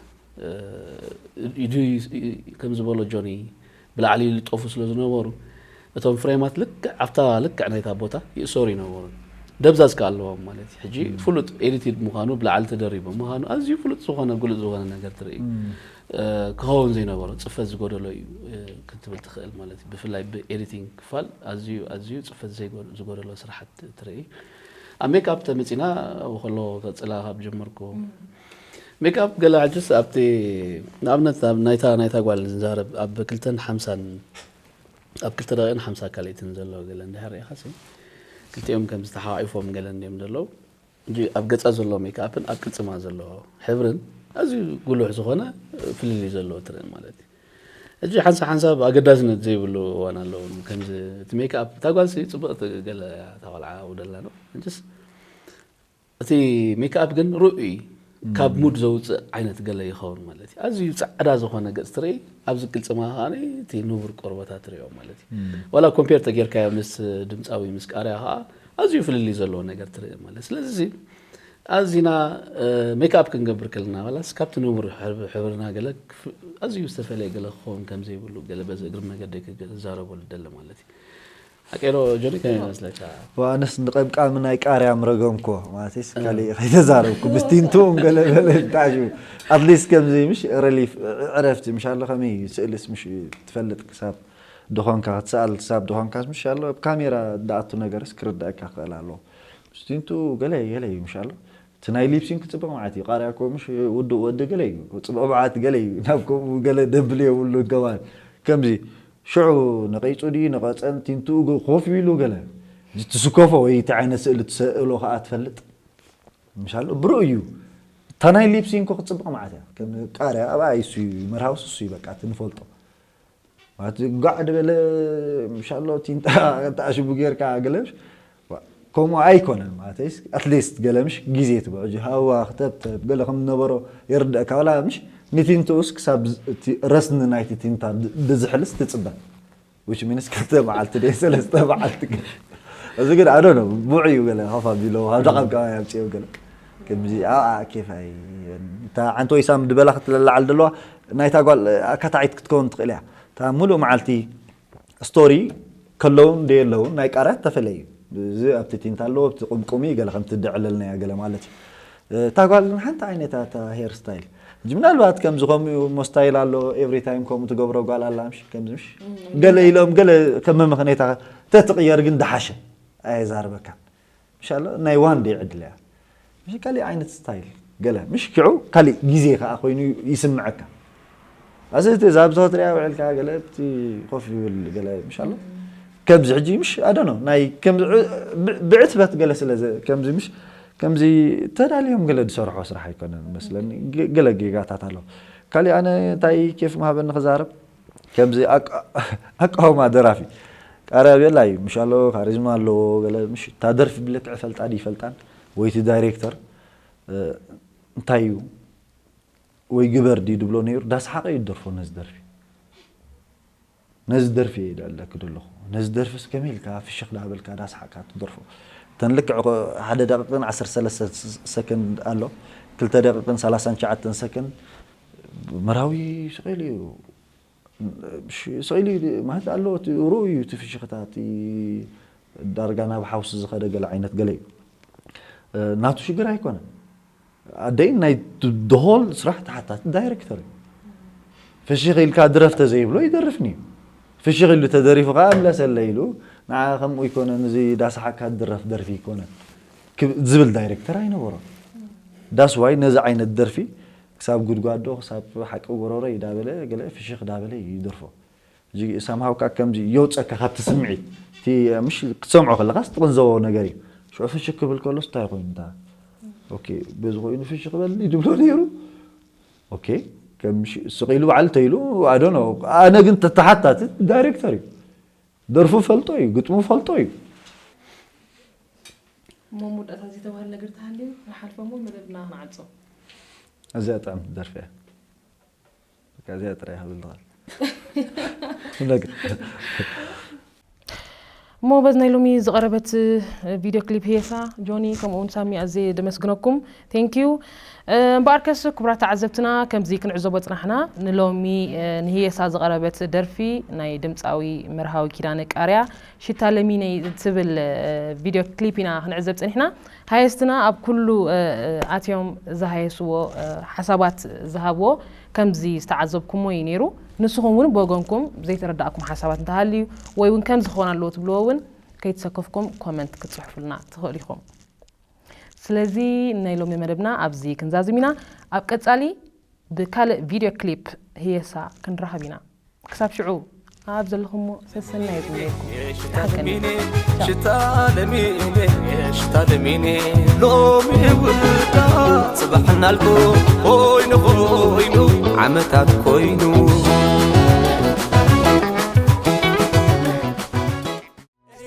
ኢዱ ከም ዝበሎ ጆኒ ብላዕሊ ይልጠፉ ስለ ዝነበሩ እቶም ፍሬማት ልክዕ ኣብታ ልክዕ ናይታ ቦታ ይእሰሩ ይነበሩ። ደብዛዝ ከ ኣለዎም ማለት እዩ። ሕጂ ፍሉጥ ኤዲትድ ምዃኑ ብላዕሊ ተደሪቡ ምዃኑ ኣዝዩ ፍሉጥ ዝኾነ ግሉጽ ዝኾነ ነገር ትርኢ። ክኸውን ዘይነበሮ ጽፈት ዝጎደሎ እዩ ክትብል ትኽእል ማለት እዩ። ብፍላይ ብኤዲቲንግ ክፋል ኣዝዩ ኣዝዩ ጽፈት ዝጎደሎ ስራሓት ትርኢ። ኣብ ሜክኣፕ ተመጺና ከሎ ቀጽላ ካብ ጀመርኩ ሜክኣፕ ገለ ሕጅስ ኣብቲ ንኣብነት ናይታ ናይታ ጓል ንዛረብ ኣብ ክልተን ሓምሳን ኣብ ክልተ ደቂቕን ሓምሳ ካልኢትን ዘሎ ገለ እንድሕር ርኢኻሲ ክልቲኦም ከም ዝተሓቋኢፎም ገለ እንድዮም ዘለዉ። ኣብ ገጻ ዘሎ ሜክኣፕን ኣብ ቅልጽማ ዘሎ ሕብርን ኣዝዩ ጉሉሕ ዝኾነ ፍልልይ ዘለዎ ትርኢ ማለት እዩ። ሕጂ ሓንሳብ ሓንሳብ ኣገዳስነት ዘይብሉ እዋን ኣለዎ። ከምዚ እቲ ሜክኣፕ እታ ጓልሲ ጽብቕቲ ገለ እያ እታ ቆልዓ ውደላ ነው እንጅስ እቲ ሜክኣፕ ግን ርኡይ ካብ ሙድ ዘውፅእ ዓይነት ገለ ይኸውን ማለት እዩ። ኣዝዩ ጻዕዳ ዝኾነ ገጽ ትርኢ ኣብዚ ቅልጽማ ከዓ እቲ ንቡር ቆርበታ ትሪኦ ማለት እዩ። ዋላ ኮምፔር ተጌርካዮ ምስ ድምፃዊ ምስ ቃርያ ከዓ ኣዝዩ ፍልልይ ዘለዎ ነገር ትርኢ ማለት ስለዚ ኣዚና ሜክኣፕ ክንገብር ከለና ዋላስ ካብቲ ንቡር ሕብርና ገለ ኣዝዩ ዝተፈለየ ገለ ክኸውን ከም ዘይብሉ ገለ በዚ እግሪ መገዲ ክዛረበሉ ደለ ማለት እዩ። ሓቀይሮ ጆኒ ከመይ ይመስለካ? ኣነስ ንቀምቃሚ ናይ ቃርያ ምረገምኮ ማለትስ ካሊእ ከይተዛረብኩ ምስቲንቱ ገለ በለ ታሹ ኣትሊስት ከምዚ ምሽ ረሊፍ ዕረፍቲ ምሽ ኣሎ ከመይ ስእልስ ምሽ ትፈልጥ ክሳብ ድኾንካ ክትሰኣል ክሳብ ድኾንካ ምሽ ኣሎ ኣብ ካሜራ ዳኣቱ ነገርስ ክርዳእካ ክእል ኣለዎ ምስቲንቱ ገለ ገለ ምሽ ኣሎ እቲ ናይ ሊፕሲንክ ጽቡቕ መዓት እዩ። ቃርያ እኮ ምሽ ውዱእ ወዲ ገለ እዩ። ጽቡቕ መዓት ገለ እዩ። ናብ ከምኡ ገለ ደብል የብሉ ገባን ከምዚ ሽዑ ነቐይጹ ድዩ ነቐጸን ቲንትኡ ኮፍ ኢሉ ገለ ትስከፎ ወይ እቲ ዓይነት ስእሊ ትስእሎ ከኣ ትፈልጥ ምሻሉ ብሩ እዩ። እታ ናይ ሊፕሲንክ ክትጽብቕ መዓት እያ። ከም ቃርያ ኣብ ኣይሱ እዩ መርሃውስ እሱ እዩ በቃ እቲ ንፈልጦ ማለት ጓዕ ድበለ ምሻሎ ቲንታ ተኣሽቡ ጌርካ ገለሽ ከምኡ ኣይኮነን ማለት ኣትሊስት ገለ ምሽ ግዜ ትብዕጂ ሃዋ ክተብተብ ገለ ከም ዝነበሮ የርድእካ ዋላ ምሽ ንቲንትኡስ ክሳብ ረስኒ ናይቲ ቲንታ ድዝሕልስ ትፅበ which means ክልተ መዓልቲ ደ ሰለስተ መዓልቲ እዚ ግን ኣዶ ነው ብዑ እዩ ገለ ከፋ ቢሎ ካብ ደቐብ ከባ ያምፅዮ ገለ ከምዚ ኣኣ ኬፍ ኣይ እታ ሓንቲ ወይሳም ድበላ ክትለዓል ደለዋ ናይታ ጓል ኣካታዒት ክትከውን ትኽእል እያ እታ ሙሉእ መዓልቲ ስቶሪ ከለውን ደየለውን ናይ ቃላት ተፈለዩ እዚ ኣብቲ ቲንታ ኣለዎ ኣብቲ ቁምቁሚ ገለ ከምቲ ደዕለልናያ ገለ ማለት እዩ እታ ጓል ግን ሓንቲ ዓይነታ እታ ሄር ስታይል እዚ ምናልባት ከምዚ ከምኡ እሞ ስታይል ኣሎ ኤቭሪ ታይም ከምኡ ትገብሮ ጓል ኣላ ምሽ ከምዚ ምሽ ገለ ኢሎም ገለ ከም መመኽነይታ ተትቕየር ግን ደሓሸ ኣየዛርበካን ምሻሎ ናይ ዋን ዴይ ዕድል እያ ምሽ ካሊእ ዓይነት ስታይል ገለ ምሽ ክዑ ካሊእ ግዜ ከዓ ኮይኑ ይስምዐካ ኣዚ እቲ እዛ ኣብዚ ክትሪኣ ውዕልካ ገለ እቲ ኮፍ ይብል ገለ ምሽ ኣሎ ከምዚ ሕጂ ምሽ ኣደኖ ናይ ከምዚ ብዕትበት ገለ ስለ ከምዚ ምሽ ከምዚ ተዳልዮም ገለ ዝሰርሖ ስራሕ ኣይኮነን መስለኒ ገለ ጌጋታት ኣሎ ካሊእ ኣነ እንታይ ኬፍ ማህበኒ ክዛረብ ከምዚ ኣቃውማ ደራፊ ቃርያ ቤላ እዩ ምሽ ኣሎ ካሪዝማ ኣለዎ ገለ ምሽ እታ ደርፊ ብልክዕ ፈልጣ ድዩ ይፈልጣን ወይ እቲ ዳይሬክተር እንታይ እዩ ወይ ግበር ድዩ ድብሎ ነይሩ ዳስሓቀ እዩ ደርፎ ነዚ ደርፊ ነዚ ደርፊ እየ ደለክ ደለኹ ነዚ ደርፊስ ከመይ ኢልካ ፍሽኽ ዳበልካ ዳስሓቅካ ትደርፎ እተን ልክዕ ሓደ ደቂቅን ዓሰርተ ሰለስተ ሰከንድ ኣሎ ክልተ ደቂቅን ሰላሳን ትሽዓተን ሰከንድ መራዊ ስቀኢሉ እዩ ስቀኢሉ ማለት ኣሎ ርኡ እዩ እቲ ፍሽኽታ እቲ ዳርጋ ናብ ሓውሲ ዝኸደ ገለ ዓይነት ገለ እዩ ናቱ ሽግር ኣይኮነን ኣደይ ናይ ደሆል ስራሕ ተሓታቲ ዳይሬክተር እዩ ፍሽኽ ኢልካ ድረፍ ተዘይብሎ ይደርፍኒ እዩ ፍሽኽ ኢሉ ተደሪፉ ከዓ እምለሰለ ኢሉ ንዓ ከምኡ ይኮነን እዚ ዳስሓካ ድረፍ ደርፊ ይኮነን ዝብል ዳይሬክተር ኣይነበሮን ዳስዋይ ነዚ ዓይነት ደርፊ ክሳብ ጉድጓዶ ክሳብ ሓቂ ጎረሮ ይዳበለ ገለ ፍሽኽ ዳበለ ይደርፎ ሳምሃው ካ ከምዚ የውፀካ ካብቲ ስምዒት እቲ ምሽ ክትሰምዖ ከለካስ ትቕንዘቦ ነገር እዩ ሽዑ ፍሽክ ክብል ከሎስ እንታይ ኮይኑ እንታ ኦኬ በዚ ኮይኑ ፍሽክ በል ድብሎ ነይሩ ኦኬ ስቕ ኢሉ በዓል ተይሉ ኣዶ ነው ኣነ ግን ተተሓታትት ዳይሬክተር እዩ ደርፉ ፈልጦ እዩ ግጥሙ ፈልጦ እዩ መሙዳእታ ዝተባህል ነገር ተሃልዩ ንሓልፎ ሞ መደብና ክንዓጾ እዚኣ ጥዕምቲ ደርፊ እያ እዚኣ ጥራይ ክብል እሞ በዚ ናይ ሎሚ ዝቐረበት ቪድዮ ክሊፕ ሄሳ፣ ጆኒ፣ ከምኡ እውን ሳሚ፣ ኣዝየ ደመስግነኩም። Thank you። እምበኣርከስ ክቡራት ተዓዘብትና፣ ከምዚ ክንዕዘቦ ጽናሕና፣ ንሎሚ ንህየሳ ዝቐረበት ደርፊ ናይ ድምፃዊ መርሃዊ ኪዳነ ቃርያ ሽታ ለሚነይ ትብል ቪድዮ ክሊፕ ኢና ክንዕዘብ ጸኒሕና። ሃየስትና ኣብ ኩሉ ኣትዮም ዝሃየስዎ ሓሳባት ዝሃብዎ ከምዚ ዝተዓዘብኩሞ እዩ ነይሩ። ንስኹም እውን ብወገንኩም ዘይተረዳእኩም ሓሳባት እንተሃልዩ ወይ እውን ከምዚ ክኾን ኣለዎ ትብልዎ እውን ከይተሰከፍኩም ኮመንት ክትጽሕፉልና ትኽእሉ ኢኹም። ስለዚ ናይ ሎሚ መደብና ኣብዚ ክንዛዝም ኢና። ኣብ ቀጻሊ ብካልእ ቪድዮ ክሊፕ ህየሳ ክንራኸብ ኢና። ክሳብ ሽዑ ኣብ ዘለኹሞ ሰሰናዩ ይግበረልኩም። ይሓልቀኒ። ቻው። ሽታ ለሚነ ሽታ ለሚነ ሎሚ ውዳ ጽባሕ እናልኩ ኮይኑ ኮይኑ ዓመታት ኮይኑ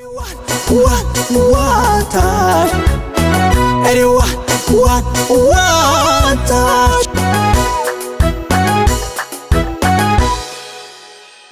One, one, one time. Everyone, one, one time.